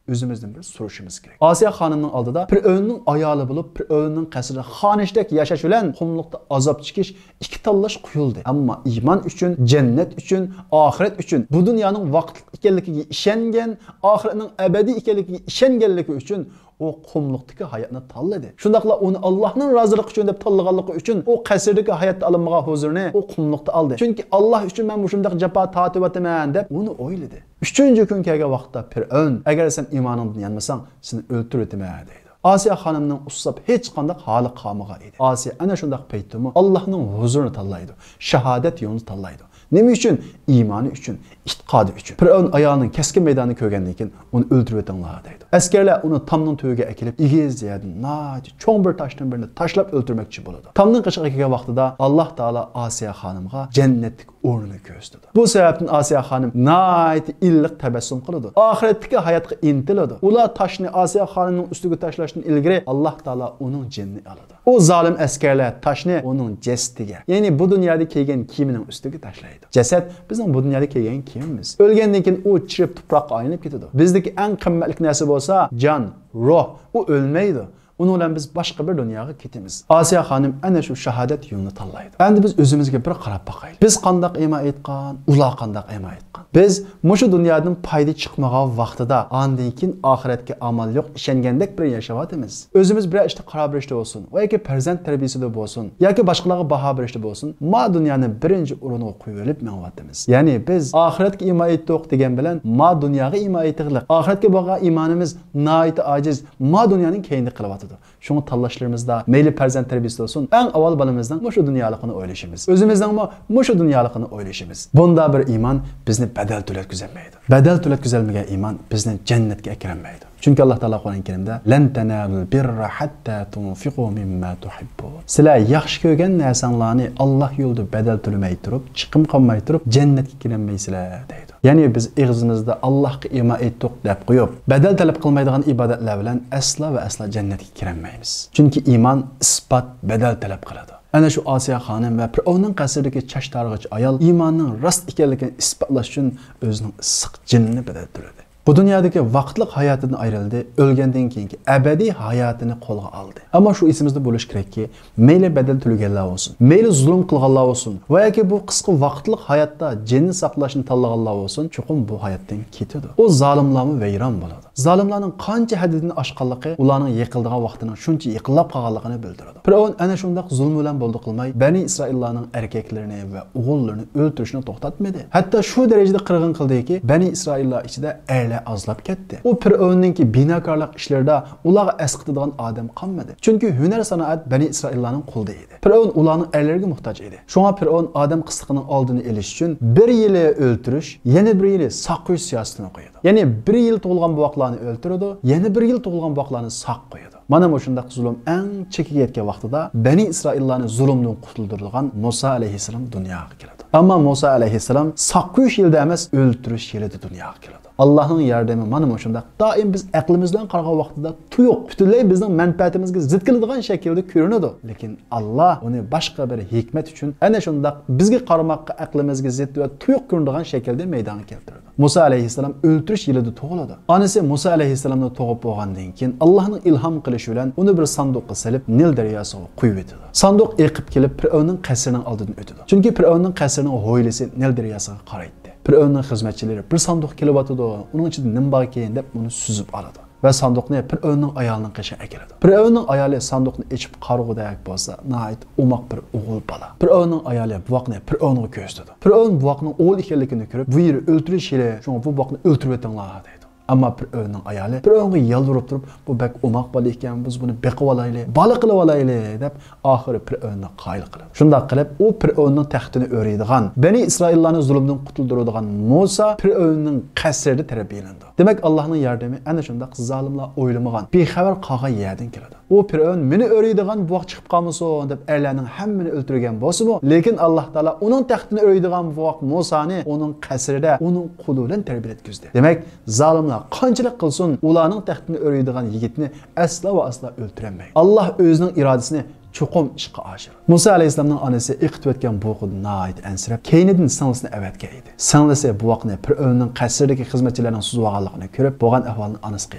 ئۆزىمىزدىن بىر سورىشىمىز كېرەك. ئاسىيە خانىمنىڭ ئالدىدا پىرئەۋننىڭ ئايالى بولۇپ، پىرئەۋننىڭ قەسرىدە خانىشتەك ياشاش بىلەن قۇملۇقتا ئازاب چېكىش ئىككى تاللاش قويۇلدى. ئەمما ئىمان ئۈچۈن، جەننەت ئۈچۈن، ئاخىرەت ئۈچۈن، بۇ دۇنيانىڭ ۋاقىتلىق ئىكەنلىكىگە ئىشەنگەن، ئاخىرەتنىڭ ئەبەدىي ئىكەنلىكىگە ئىشەنگەنلىكى ئۈچۈن ئۇ قۇملۇقتىكى ھاياتنى تاللىدى. شۇنداقلا ئۇنى ئاللاھنىڭ رازىلىقى ئۈچۈن دەپ تاللىغانلىقى ئۈچۈن ئۇ قەسىردىكى ھاياتتا ئالالمىغان ھۇزۇرنى ئۇ قۇملۇقتا ئالدى. چۈنكى ئاللاھ ئۈچۈن مەن مۇشۇنداق جاپا تارتىۋاتىمەن دەپ ئۇنى ئويلىدى. ئۈچىنچى كۈن كەلگەن ۋاقىتتا پىرئەۋن، «ئەگەر سەن ئىمانىڭدىن يانمىساڭ، سېنى ئۆلتۈرۈۋېتىمەن» دەيدۇ. ئاسىيە خانىمنىڭ ئۇسساپ ھېچقانداق ھالى قالمىغان ئىدى. ئاسىيە ئەنە شۇنداق پەيتتىمۇ ئاللاھنىڭ ھۇزۇرىنى تاللايدۇ، شاھادەت يولىنى تاللايدۇ. نېمە ئۈچۈن؟ ئىمانى ئۈچۈن، ئېتىقادى ئۈچۈن. پىرئەۋن ئايالىنىڭ كەسكىن مەيدانىنى كۆرگەندىن كېيىن، ئۇنى ئۆلتۈرۈۋېتىڭلار دەيدۇ. ئەسكەرلەر ئۇنى تامنىڭ تۈۋىگە ئەكېلىپ، ئېگىز يەردىن ناھايىتى چوڭ بىر تاشتىن بىرنى تاشلاپ ئۆلتۈرمەكچى بولىدۇ. تامنىڭ قېشىغا كەلگەن ۋاقتىدا، ئاللاھ تائالا ئاسىيە خانىمغا جەننەتتىكى ئورنىنى كۆرسىتىدۇ. بۇ سەۋەبتىن ئاسىيە خانىم ناھايىتى ئىللىق تەبەسسۇم قىلىدۇ. ئاخىرەتتىكى ھاياتقا ئىنتىلىدۇ. ئۇلار تاشنى ئاسىيە خانىمنىڭ ئۈستىگە تاشلاشتىن ئىلگىرى، ئاللاھ تائالا ئۇنىڭ جېنىنى ئالىدۇ. ئۇ زالىم ئەسكەرلەر تاشنى ئۇنىڭ جەسىتىگە، يەنى بۇ دۇنيادا كىيگەن كىيىمىنىڭ ئۈستىگە تاشلايدۇ. جەسەت بىزنىڭ بۇ دۇنيادا كىيگەن كىيىمىمىز. ئۆلگەندىن كېيىن ئۇ چىرىپ تۇپراققا ئايلىنىپ كېتىدۇ. بىزدىكى ئەڭ قىممەتلىك نەرسە بولسا جان، روھ. ئۇ ئۆلمەيدۇ. ئۇنىڭ بىلەن بىز باشقا بىر دۇنياغا كېتىمىز. ئاسىيە خانىم ئەنە شۇ شاھادەت يولىنى تاللايدۇ. ئەمدى بىز ئۆزىمىزگە بىر قاراپ باقايلى. بىز قانداق ئىمان ئېيتقان، ئۇلار قانداق ئىمان ئېيتقان؟ بىز مۇشۇ دۇنيادىن پايدا چىقمىغان ۋاقتىدا، ئاندىن كېيىن ئاخىرەتكە ئامال يوق، ئىشەنگەندەك بىر ياشاۋاتىمىز. ئۆزىمىز بىرەر ئىشتا قارار بېرىشتە بولسۇن، ۋە ياكى پەرزەنت تەربىيىسىدە بولسۇن، ياكى باشقىلارغا باھا بېرىشتە بولسۇن، ما دۇنيانى بىرىنچى ئورۇنغا قويۇۋېلىپ مېڭىۋاتىمىز. يەنى بىز ئاخىرەتكە ئىمان ئېيتتۇق دېگەن بىلەن ما دۇنياغا ئىمان ئېيتقىلىق. ئاخىرەتكە بولغان ئىمانىمىز ناھايىتى ئاجىز، ما دۇنيانىڭ كەينىدە قېلىۋاتىدۇ. شۇڭا تاللاشلىرىمىزدا، مەيلى پەرزەنت تەربىيىسىدە بولسۇن، ئەڭ ئاۋۋال بالىمىزنىڭ مۇشۇ دۇنيالىقىنى ئويلىشىمىز. ئۆزىمىزنىڭمۇ مۇشۇ دۇنيالىقىنى ئويلىشىمىز. بۇنداق بىر ئىمان بىزنى بەدەل تۆلەتكۈزەلمەيدۇ. بەدەل تۆلەتكۈزەلمىگەن ئىمان بىزنى جەننەتكە ئەكىرەلمەيدۇ. چۈنكى ئاللاھ تائالا قۇرئان كەرىمدە، لەن تەنالۇل بىررە ھەتتا تۇنفىقۇ مىمما تۇھىببۇن. سىلەر ياخشى كۆرگەن نەرسەڭلارنى ئاللاھ يولىدا بەدەل تۆلىمەي تۇرۇپ، چىقىم قىلماي تۇرۇپ جەننەتكە كىرەلمەيسىلەر دەيدۇ. يەنى بىز ئېغىزىمىزدا ئاللاھقا ئىمان ئېيتتۇق دەپ قويۇپ، بەدەل تەلەپ قىلمايدىغان ئىبادەتلەر بىلەن ئەسلا ۋە ئەسلا جەننەتكە كىرەلمەيمىز. چۈنكى ئىمان ئىسپات، بەدەل تەلەپ قىلىدۇ. ئەنە شۇ ئاسىيە خانىم ۋە پىرئەۋننىڭ قەسرىدىكى چاچ تارىغۇچ ئايال ئىماننىڭ راست ئىكەنلىكىنى ئىسپاتلاش ئۈچۈن ئۆزىنىڭ ئىسسىق جېنىنى بەدەل تۆلىدى. بۇ دۇنيادىكى ۋاقىتلىق ھاياتىدىن ئايرىلدى، ئۆلگەندىن كېيىنكى ئەبەدىي ھاياتىنى قولغا ئالدى. ئەمما شۇ ئېسىمىزدە بولۇشى كېرەككى، مەيلى بەدەل تۆلىگەنلەر بولسۇن، مەيلى زۇلۇم قىلغانلار بولسۇن ۋە ياكى بۇ قىسقا ۋاقىتلىق ھاياتتا جېنىنى ساقلاشنى تاللىغانلار بولسۇن، چوقۇم بۇ ھاياتتىن كېتىدۇ. ئۇ زالىملارمۇ ۋەيران بولىدۇ. زالىملارنىڭ قانچە ھەددىدىن ئاشقانلىقى ئۇلارنىڭ يېقىلىدىغان ۋاقتىنىڭ شۇنچە يېقىنلاپ قالغانلىقىنى بىلدۈرىدۇ. پىرئەۋن ئەنە شۇنداق زۇلۇم بىلەن بولدى قىلماي، بەنى ئىسرائىللارنىڭ ئەركەكلىرىنى ۋە ئوغۇللىرىنى ئۆلتۈرۈشنى توختاتمىدى. ھەتتا شۇ دەرىجىدە قىرغىن قىلدىكى، بەنى ئىسرائىللار ئىچىدە ئەرلەر ئازلاپ كەتتى. ئۇ پىرئەۋننىڭكى بىناكارلىق ئىشلىرىدا ئۇلارغا ئەسقىتىدىغان ئادەم قالمىدى. چۈنكى ھۈنەر سانائەت بەنى ئىسرائىللارنىڭ قولىدا ئىدى. پىرئەۋن ئۇلارنىڭ ئەرلىرىگە موھتاج ئىدى. شۇڭا پىرئەۋن ئادەم قىسلىقىنىڭ ئالدىنى ئېلىش ئۈچۈن بىر يىلى ئۆلتۈرۈش، يەنە بىر يىلى ساقىيىش سىياسىتىنى قويىدۇ. يەنى بىر يىل تۇغۇلغان بوۋاقلارنى ئۆلتۈرىدۇ، يەنە بىر يىل تۇغۇلغان بوۋاقلارنى ساق قويىدۇ. مانا مۇشۇنداق زۇلۇم ئەڭ چېكىگە يەتكەن ۋاقتىدا بەنى ئىسرائىللارنى زۇلۇمدىن قۇتۇلدۇرىدىغان مۇسا ئەلەيھىسسالام دۇنياغا كېلىدۇ. ئەمما مۇسا ئەلەيھىسسالام ساقىيىش يىلىدا ئەمەس، ئۆلتۈرۈش يىلىدا دۇنياغا كېلىدۇ. ئاللاھنىڭ ياردىمى مانا مۇشۇنداق دائىم بىز ئەقلىمىز بىلەن قارىغان ۋاقتىدا تۇيۇق، پۈتۈنلەي بىزنىڭ مەنپەئەتىمىزگە زىت كېلىدىغان شەكىلدە كۆرۈنىدۇ. لېكىن ئاللاھ ئۇنى باشقا بىر ھېكمەت ئۈچۈن، ئەنە شۇنداق بىزگە قارىماققا ئەقلىمىزگە زىت ۋە تۇيۇق كۆرۈنىدىغان شەكىلدە مەيدانغا كەلتۈرىدۇ. مۇسا ئەلەيھىسسالام ئۆلتۈرۈش يىلىدا تۇغۇلىدۇ. ئانىسى مۇسا ئەلەيھىسسالامنى تۇغۇپ بولغاندىن كېيىن، ئاللاھنىڭ ئىلھام قىلىشى بىلەن ئۇنى بىر ساندۇققا سېلىپ، نىل دەرياسىغا قۇيۇۋېتىدۇ. ساندۇق ئېقىپ كېلىپ، پىرئەۋننىڭ قەسرىنىڭ ئالدىدىن ئۆتىدۇ. چۈنكى پىرئەۋننىڭ قەسرىنىڭ ھويلىسى نىل دەرياسىغا قارايتتى. پىرئەۋننىڭ خىزمەتچىلىرى، «بىر ساندۇق كېلىۋاتىدۇ، ئۇنىڭ ئىچىدە نېمە باركىن؟» دەپ ئۇنى سۈزۈپ ئالىدۇ ۋە ساندۇقنى پىرئەۋننىڭ ئايالىنىڭ قېشىغا ئەكېلىدۇ. پىرئەۋننىڭ ئايالى ساندۇقنى ئېچىپ قارىغۇدەك بولسا، ناھايىتى ئوماق بىر ئوغۇل بالا. پىرئەۋننىڭ ئايالى بوۋاقنى پىرئەۋنغا كۆرسىتىدۇ. پىرئەۋن بوۋاقنىڭ ئوغۇل ئىكەنلىكىنى كۆرۈپ، «بۇ يىل ئۆلتۈرۈش يىلى، شۇڭا بۇ بوۋاقنى ئۆلتۈرۈۋېتىڭلار» دەيدۇ. ئەمما پىرئەۋننىڭ ئايالى پىرئەۋنگە يالۋۇرۇپ تۇرۇپ، «بۇ بەك ئوماق بالا ئىكەن، بىز بۇنى بېقىۋالايلى، بالا قىلىۋالايلى» دەپ، ئاخىرى پىرئەۋننى قايىل قىلىدۇ. شۇنداق قىلىپ، ئۇ پىرئەۋننىڭ تەختىنى ئۆرۈيدىغان، بەنى ئىسرائىللارنى زۇلۇمدىن قۇتۇلدۇرىدىغان مۇسا پىرئەۋننىڭ قەسرىدە تەربىيەلىنىدۇ. دېمەك، ئاللاھنىڭ ياردىمى ئەنە شۇنداق زالىملار ئويلىمىغان، بىخەۋەر قالغان يەردىن كېلىدۇ. ئۇ پىرئەۋن «مېنى ئۆرۈيدىغان بوۋاق چىقىپ قالمىسۇن» دەپ ئەرلەرنىڭ ھەممىنى ئۆلتۈرگەن بولسىمۇ، لېكىن ئاللاھ تائالا ئۇنىڭ تەختىنى ئۆرۈيدىغان بوۋاق مۇسانى ئۇنىڭ قەسرىدە ئۇنىڭ قولى بىلەن تەربىيەلەتكۈزدى. دېمەك، زالىملار قانچىلىك قىلسۇن، ئۇلارنىڭ تەختىنى ئۆرۈيدىغان يىگىتنى ئەسلا ۋە ئەسلا ئۆلتۈرەلمەيدۇ. ئاللاھ ئۆزىنىڭ ئىرادىسىنى چوقۇم ئىشقا ئاشۇرىدۇ. مۇسا ئەلەيھىسسالامنىڭ ئانىسى ئېقىتىۋەتكەن بۇ قۇدىن ناھايىتى ئەنسىرەپ، كەينىدىن سىڭلىسىنى ئەۋەتكەن ئىدى. سىڭلىسى بوۋاقنى پىرئەۋننىڭ قەسرىدىكى خىزمەتچىلەرنىڭ سۈزۈۋالغانلىقىنى كۆرۈپ، بولغان ئەھۋالنى ئانىسىغا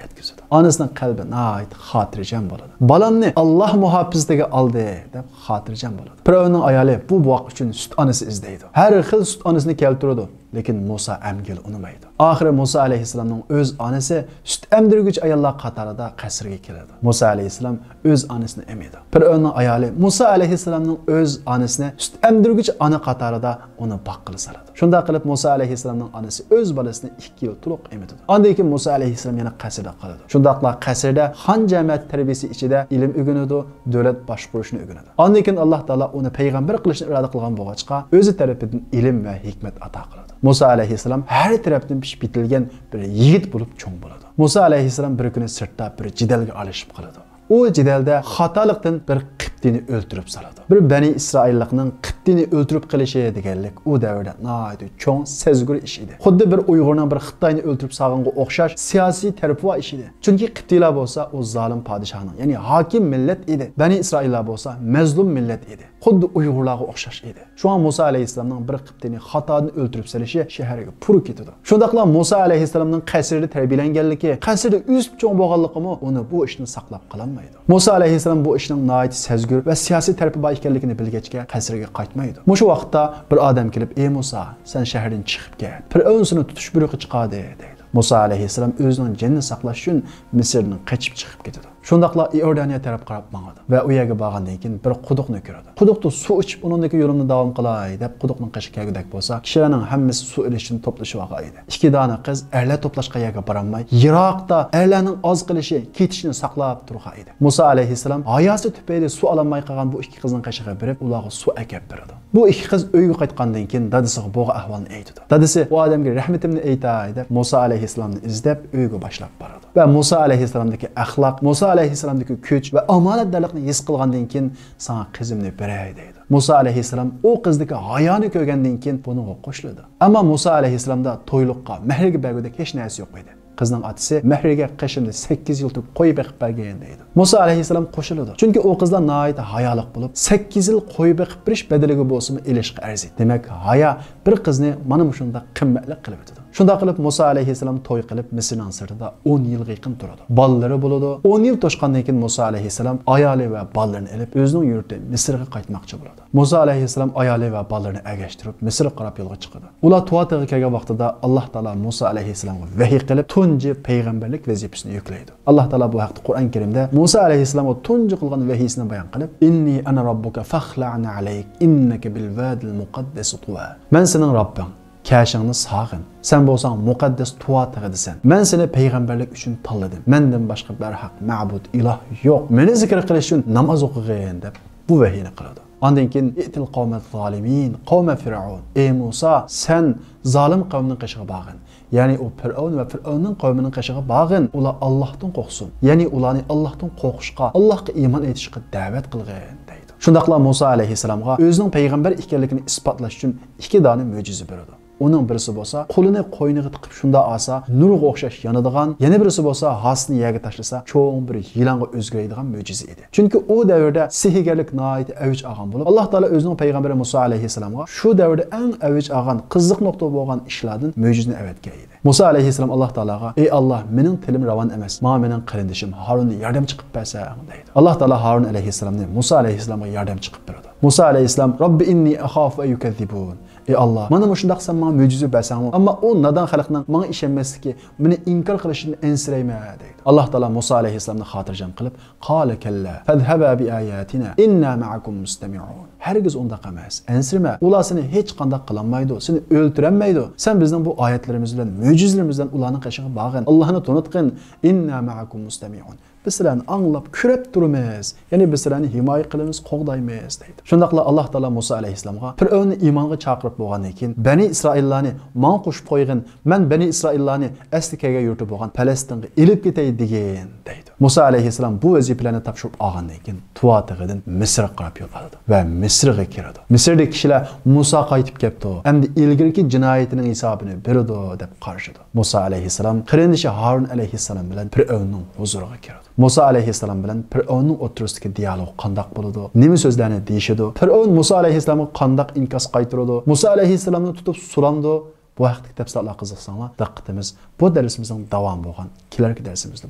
يەتكۈزىدۇ. ئانىسىنىڭ قەلبى ناھايىتى خاتىرجەم بولىدۇ. «بالامنى ئاللاھ مۇھاپىزىتىگە ئالدى» دەپ خاتىرجەم بولىدۇ. پىرئەۋننىڭ ئايالى بۇ بوۋاق ئۈچۈن سۈت ئانىسى ئىزدەيدۇ. ھەر خىل سۈت ئانىسىنى كەلتۈرىدۇ. لېكىن مۇسا ئەمگىلى ئۇنىمايدۇ. ئاخىرى مۇسا ئەلەيھىسسالامنىڭ ئۆز ئانىسى سۈت ئەمدۈرگۈچى ئاياللار قاتارىدا قەسىرگە كېلىدۇ. مۇسا ئەلەيھىسسالام ئۆز ئانىسىنى ئېمىيدۇ. پىرئەۋننىڭ ئايالى مۇسا ئەلەيھىسسالامنىڭ ئۆز ئانىسىنى سۈت ئەمدۈرگۈچى ئانا قاتارىدا ئۇنى باققىلى سالىدۇ. شۇنداق قىلىپ مۇسا ئەلەيھىسسالامنىڭ ئانىسى ئۆز بالىسىنى ئىككى يىل تولۇق ئېمىتىدۇ. ئاندىن كېيىن مۇسا ئەلەيھىسسالام يەنە قەسىردە قالىدۇ. شۇنداقلا قەسىردە خان جەمەت تەربىيىسى ئىچىدە ئىلىم ئۆگىنىدۇ، دۆلەت باشقۇرۇشنى ئۆگىنىدۇ. ئاندىن كېيىن ئاللاھ تائالا ئۇنى پەيغەمبەر قىلىشنى ئىرادە قىلغان بولغاچقا، ئۆزى تەرىپىدىن ئىلىم ۋە ھېكمەت ئاتا قىلىدۇ. مۇسا ئەلەيھىسسالام ھەر تەرەپتىن پىشىپ يېتىلگەن بىر يىگىت بولۇپ چوڭ بولىدۇ. مۇسا ئەلەيھىسسالام بىر كۈنى سىرتتا بىر جېدەلگە ئارىلىشىپ قالىدۇ. ئۇ جېدەلدە خاتالىقتىن بىر قىپتىنى ئۆلتۈرۈپ سالىدۇ. بىر بەنى ئىسرائىللىقنىڭ قىپتىنى ئۆلتۈرۈپ قېلىشى دېگەنلىك ئۇ دەۋردە ناھايىتى چوڭ سەزگۈر ئىش ئىدى. خۇددى بىر ئۇيغۇرنىڭ بىر خىتاينى ئۆلتۈرۈپ سالغانغا ئوخشاش سىياسىي تەرىپى بار ئىش ئىدى. چۈنكى قىپتىيلار بولسا ئۇ زالىم پادىشاھنىڭ، يەنى ھاكىم مىللەت ئىدى. بەنى ئىسرائىللار بولسا مەزلۇم مىللەت ئىدى. خۇددى ئۇيغۇرلارغا ئوخشاش ئىدى. شۇڭا مۇسا ئەلەيھىسسالامنىڭ بىر قىپتىنى خاتادىن ئۆلتۈرۈپ سېلىشى شەھەرگە پۇر كېتىدۇ. شۇنداقلا مۇسا ئەلەيھىسسالامنىڭ قەسىردە تەربىيەلەنگەنلىكى، قەسىردە ئۆسۈپ چوڭ بولغانلىقىمۇ ئۇنى بۇ ئىشتىن ساقلاپ قالالمايدۇ. مۇسا ئەلەيھىسسالام بۇ ئىشنىڭ ناھايىتى سەزگۈر ۋە سىياسىي تەرىپى بار ئىكەنلىكىنى بىلگەچكە قەسىرگە قايتمايدۇ. مۇشۇ ۋاقىتتا بىر ئادەم كېلىپ، ئى مۇسا، سەن شەھەردىن چىقىپ كەت. پىرئەۋن سېنى تۇتۇش بۇيرۇقى چىقاردى، دەيدۇ. مۇسا ئەلەيھىسسالام ئۆزىنىڭ جېنىنى ساقلاش ئۈچۈن مىسىردىن قېچىپ چىقىپ كېتىدۇ. شۇنداقلا ئىئوردانىيە تەرەپ قاراپ ماڭىدۇ ۋە ئۇ يەرگە بارغاندىن كېيىن بىر قۇدۇقنى كۆرىدۇ. قۇدۇقتا سۇ ئىچىپ، ئۇنىڭدىكى يولۇمنى داۋام قىلاي دەپ قۇدۇقنىڭ قېشىغا كەلگۈدەك بولسا، كىشىلەرنىڭ ھەممىسى سۇ ئېلىش ئۈچۈن توپلىشىۋالغان ئىدى. ئىككى دانە قىز ئەرلەر توپلاشقان يەرگە بارالماي، يىراقتا ئەرلەرنىڭ ئاز قېلىشى، كېتىشىنى ساقلاپ تۇرغان ئىدى. مۇسا ئەلەيھىسسالام ھاياسى تۈپەيلى سۇ ئالالماي قالغان بۇ ئىككى قىزنىڭ قېشىغا بېرىپ، ئۇلارغا سۇ ئەكەپ بېرىدۇ. بۇ ئىككى قىز ئۆيگە قايتقاندىن كېيىن دادىسىغا بولغان ئەھۋالنى ئېيتىدۇ. دادىسى، ئۇ ئادەمگە رەھمىتىمنى ئېيتاي دەپ، مۇسا ئەلەيھىسسالامنى ئىزدەپ ئۆيگە باشلاپ بارىدۇ. ۋە مۇسا ئەلەيھىسسالامدىكى ئەخلاق، مۇسا ئەلەيھىسسالامدىكى كۈچ ۋە ئامانەتدارلىقنى ھېس قىلغاندىن كېيىن، ساڭا قىزىمنى بېرەي دەيدۇ. مۇسا ئەلەيھىسسالام ئۇ قىزدىكى ھايانى كۆرگەندىن كېيىن بۇنىڭغا قوشۇلىدۇ. ئەمما مۇسا ئەلەيھىسسالامدا تويلۇققا، مەھرىگە بەرگۈدەك ھېچ نەرسە يوق ئىدى. قىزنىڭ ئاتىسى مەھرىگە قېشىمدا سەككىز يىل تۇرۇپ قوي بېقىپ بەرگىن دەيدۇ. مۇسا ئەلەيھىسسالام قوشۇلىدۇ. چۈنكى ئۇ قىزلار ناھايىتى ھايالىق بولۇپ، سەككىز يىل قوي بېقىپ بېرىش بەدىلىگە بولسىمۇ ئېلىشقا ئەرزىيدۇ. دېمەك، ھايا بىر قىزنى مانا مۇشۇنداق قىممەتلىك قىلىۋېتىدۇ. شۇنداق قىلىپ مۇسا ئەلەيھىسسالام توي قىلىپ مىسىرنىڭ سىرتىدا ئون يىلغا يېقىن تۇرىدۇ. بالىلىرى بولىدۇ. ئون يىل توشقاندىن كېيىن مۇسا ئەلەيھىسسالام ئايالى ۋە بالىلىرىنى ئېلىپ ئۆزىنىڭ يۇرتى مىسىرغا قايتماقچى بولىدۇ. مۇسا ئەلەيھىسسالام ئايالى ۋە بالىلىرىنى ئەگەشتۈرۈپ مىسىرغا قاراپ يولغا چىقىدۇ. ئۇلار تۇۋا تېغىغا كەلگەن ۋاقتىدا ئاللاھ تائالا مۇسا ئەلەيھىسسالامغا ۋەھىي قىلىپ تۇنجى پەيغەمبەرلىك ۋەزىپىسىنى يۈكلەيدۇ. ئاللاھ تائالا بۇ ھەقتە قۇرئان كەرىمدە مۇسا ئەلەيھىسسالامغا تۇنجى قىلغان ۋەھىيسىنى بايان قىلىپ، «إني أنا ربك فاخلع نعليك إنك بالواد المقدس طوى.» مەن سېنىڭ رەببىڭ، كەشىڭنى ساغىن. سەن بولساڭ مۇقەددەس تۇۋا تېغىدىسەن. مەن سېنى پەيغەمبەرلىك ئۈچۈن تاللىدىم. مەندىن باشقا بەرھەق مەبۇد ئىلاھ يوق. مېنى زىكىر قىلىش ئۈچۈن ناماز ئوقۇغىن، دەپ بۇ ۋەھىينى قىلىدۇ. ئاندىن كېيىن، «ائت القوم الظالمين قوم فرعون.» ئى مۇسا، سەن زالىم قەۋمنىڭ قېشىغا بارغىن. يەنى ئۇ پىرئەۋن ۋە پىرئەۋننىڭ قەۋمىنىڭ قېشىغا بارغىن. ئۇلار ئاللاھتىن قورقسۇن. يەنى ئۇلارنى ئاللاھتىن قورقۇشقا، ئاللاھقا ئىمان ئېيتىشقا دەۋەت قىلغىن، دەيدۇ. شۇنداقلا مۇسا ئەلەيھىسسالامغا ئۆزىنىڭ پەيغەمبەر ئىكەنلىكىنى ئىسپاتلاش ئۈچۈن ئىككى دانە مۆجىزە بېرىدۇ. ئۇنىڭ بىرسى بولسا قولىنى قوينىغا تىقىپ شۇنداق ئالسا نۇرغا ئوخشاش يانىدىغان، يەنە بىرسى بولسا ھاسىسىنى يەرگە تاشلىسا چوڭ بىر يىلانغا ئۆزگىرەيدىغان مۆجىزە ئىدى. چۈنكى ئۇ دەۋردە سېھىرگەرلىك ناھايىتى ئەۋج ئالغان بولۇپ، ئاللاھ تائالا ئۆزىنىڭ پەيغەمبىرى مۇسا ئەلەيھىسسالامغا شۇ دەۋردە ئەڭ ئەۋج ئالغان، قىزىق نۇقتا بولغان ئىشلاردىن مۆجىزىنى ئەۋەتكەن ئىدى. مۇسا ئەلەيھىسسالام ئاللاھ تائالاغا، «ئى ئاللاھ، مېنىڭ تىلىم راۋان ئەمەس، ماڭا مېنىڭ قېرىندىشىم ھارۇننى ياردەمچى قىلىپ بەرسەڭ» دەيدۇ. ئاللاھ تائالا ھارۇن ئەلەيھىسسالامنى مۇسا ئەلەيھىسسالامغا ياردەمچى قىلىپ بېرىدۇ. مۇسا ئەلەيھىسسالام، «رەببى ئىننى ئەخافۇ ئەن يۇكەززىبۇن.» «ئى ئاللاھ، مانا مۇشۇنداق سەن ماڭا مۆجىزە بەرسەڭمۇ، ئەمما ئۇ نادان خەلقنىڭ ماڭا ئىشەنمەسلىكى، مېنى ئىنكار قىلىشىدىن ئەنسىرەيمەن» دەيدۇ. ئاللاھ تائالا مۇسا ئەلەيھىسسالامنى خاتىرجەم قىلىپ، «قال كلا فاذهبا بآياتنا إنا معكم مستمعون.» «ھەرگىز ئۇنداق ئەمەس، ئەنسىرىمە، ئۇلار سېنى ھېچقانداق قىلالمايدۇ، سېنى ئۆلتۈرەلمەيدۇ. سەن بىزنىڭ بۇ ئايەتلىرىمىز بىلەن، مۆجىزىلىرىمىز بىلەن ئۇلارنىڭ قېشىغا بارغىن، ئاللاھنى تونۇتقىن. إنا معكم مستمعون. بىز سىلەرنى ئاڭلاپ، كۆرۈپ تۇرىمىز. يەنى بىز سىلەرنى ھىمايە قىلىمىز، قوغدايمىز» دەيدۇ. شۇنداقلا ئاللاھ تائالا مۇسا ئەلەيھىسسالامغا، «پىرئەۋننى ئىمانغا چاقىرىپ بولغاندىن كېيىن، بەنى ئىسرائىللارنى ماڭا قوشۇپ قويغىن، مەن بەنى ئىسرائىللارنى ئەسلى كەلگەن يۇرتى بولغان پەلەستىنگە ئېلىپ كېتەي دېگىن» دەيدۇ. مۇسا ئەلەيھىسسالام بۇ ۋەزىپىلەرنى تاپشۇرۇپ ئالغاندىن كېيىن، تۇۋا تېغىدىن مىسىرغا قاراپ يول ئالىدۇ ۋە مىسىرغا كىرىدۇ. مىسىردىكى كىشىلەر، «مۇسا قايتىپ كەپتۇ، ئەمدى ئىلگىرىكى جىنايىتىنىڭ ھېسابىنى بېرىدۇ» دەپ قارىشىدۇ. مۇسا ئەلەيھىسسالام قېرىندىشى ھارۇن ئەلەيھىسسالام بىلەن پىرئەۋننىڭ ھۇزۇرىغا كىرىدۇ. مۇسا ئەلەيھىسسالام بىلەن پىرئەۋننىڭ ئوتتۇرىسىدىكى دىئالوگ قانداق بولىدۇ؟ نېمە سۆزلەرنى دېيىشىدۇ؟ پىرئەۋن مۇسا ئەلەيھىسسالامغا قانداق ئىنكاس قايتۇرىدۇ؟ مۇسا ئەلەيھىسسالامنى تۇتۇپ سورامدۇ؟ بۇ ھەقتىكى تەپسىلاتلارغا قىزىقساڭلار، دىققىتىمىز بۇ دەرسىمىزنىڭ داۋامى بولغان كېلەركى دەرسىمىزدە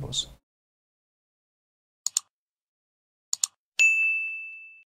بولسۇن.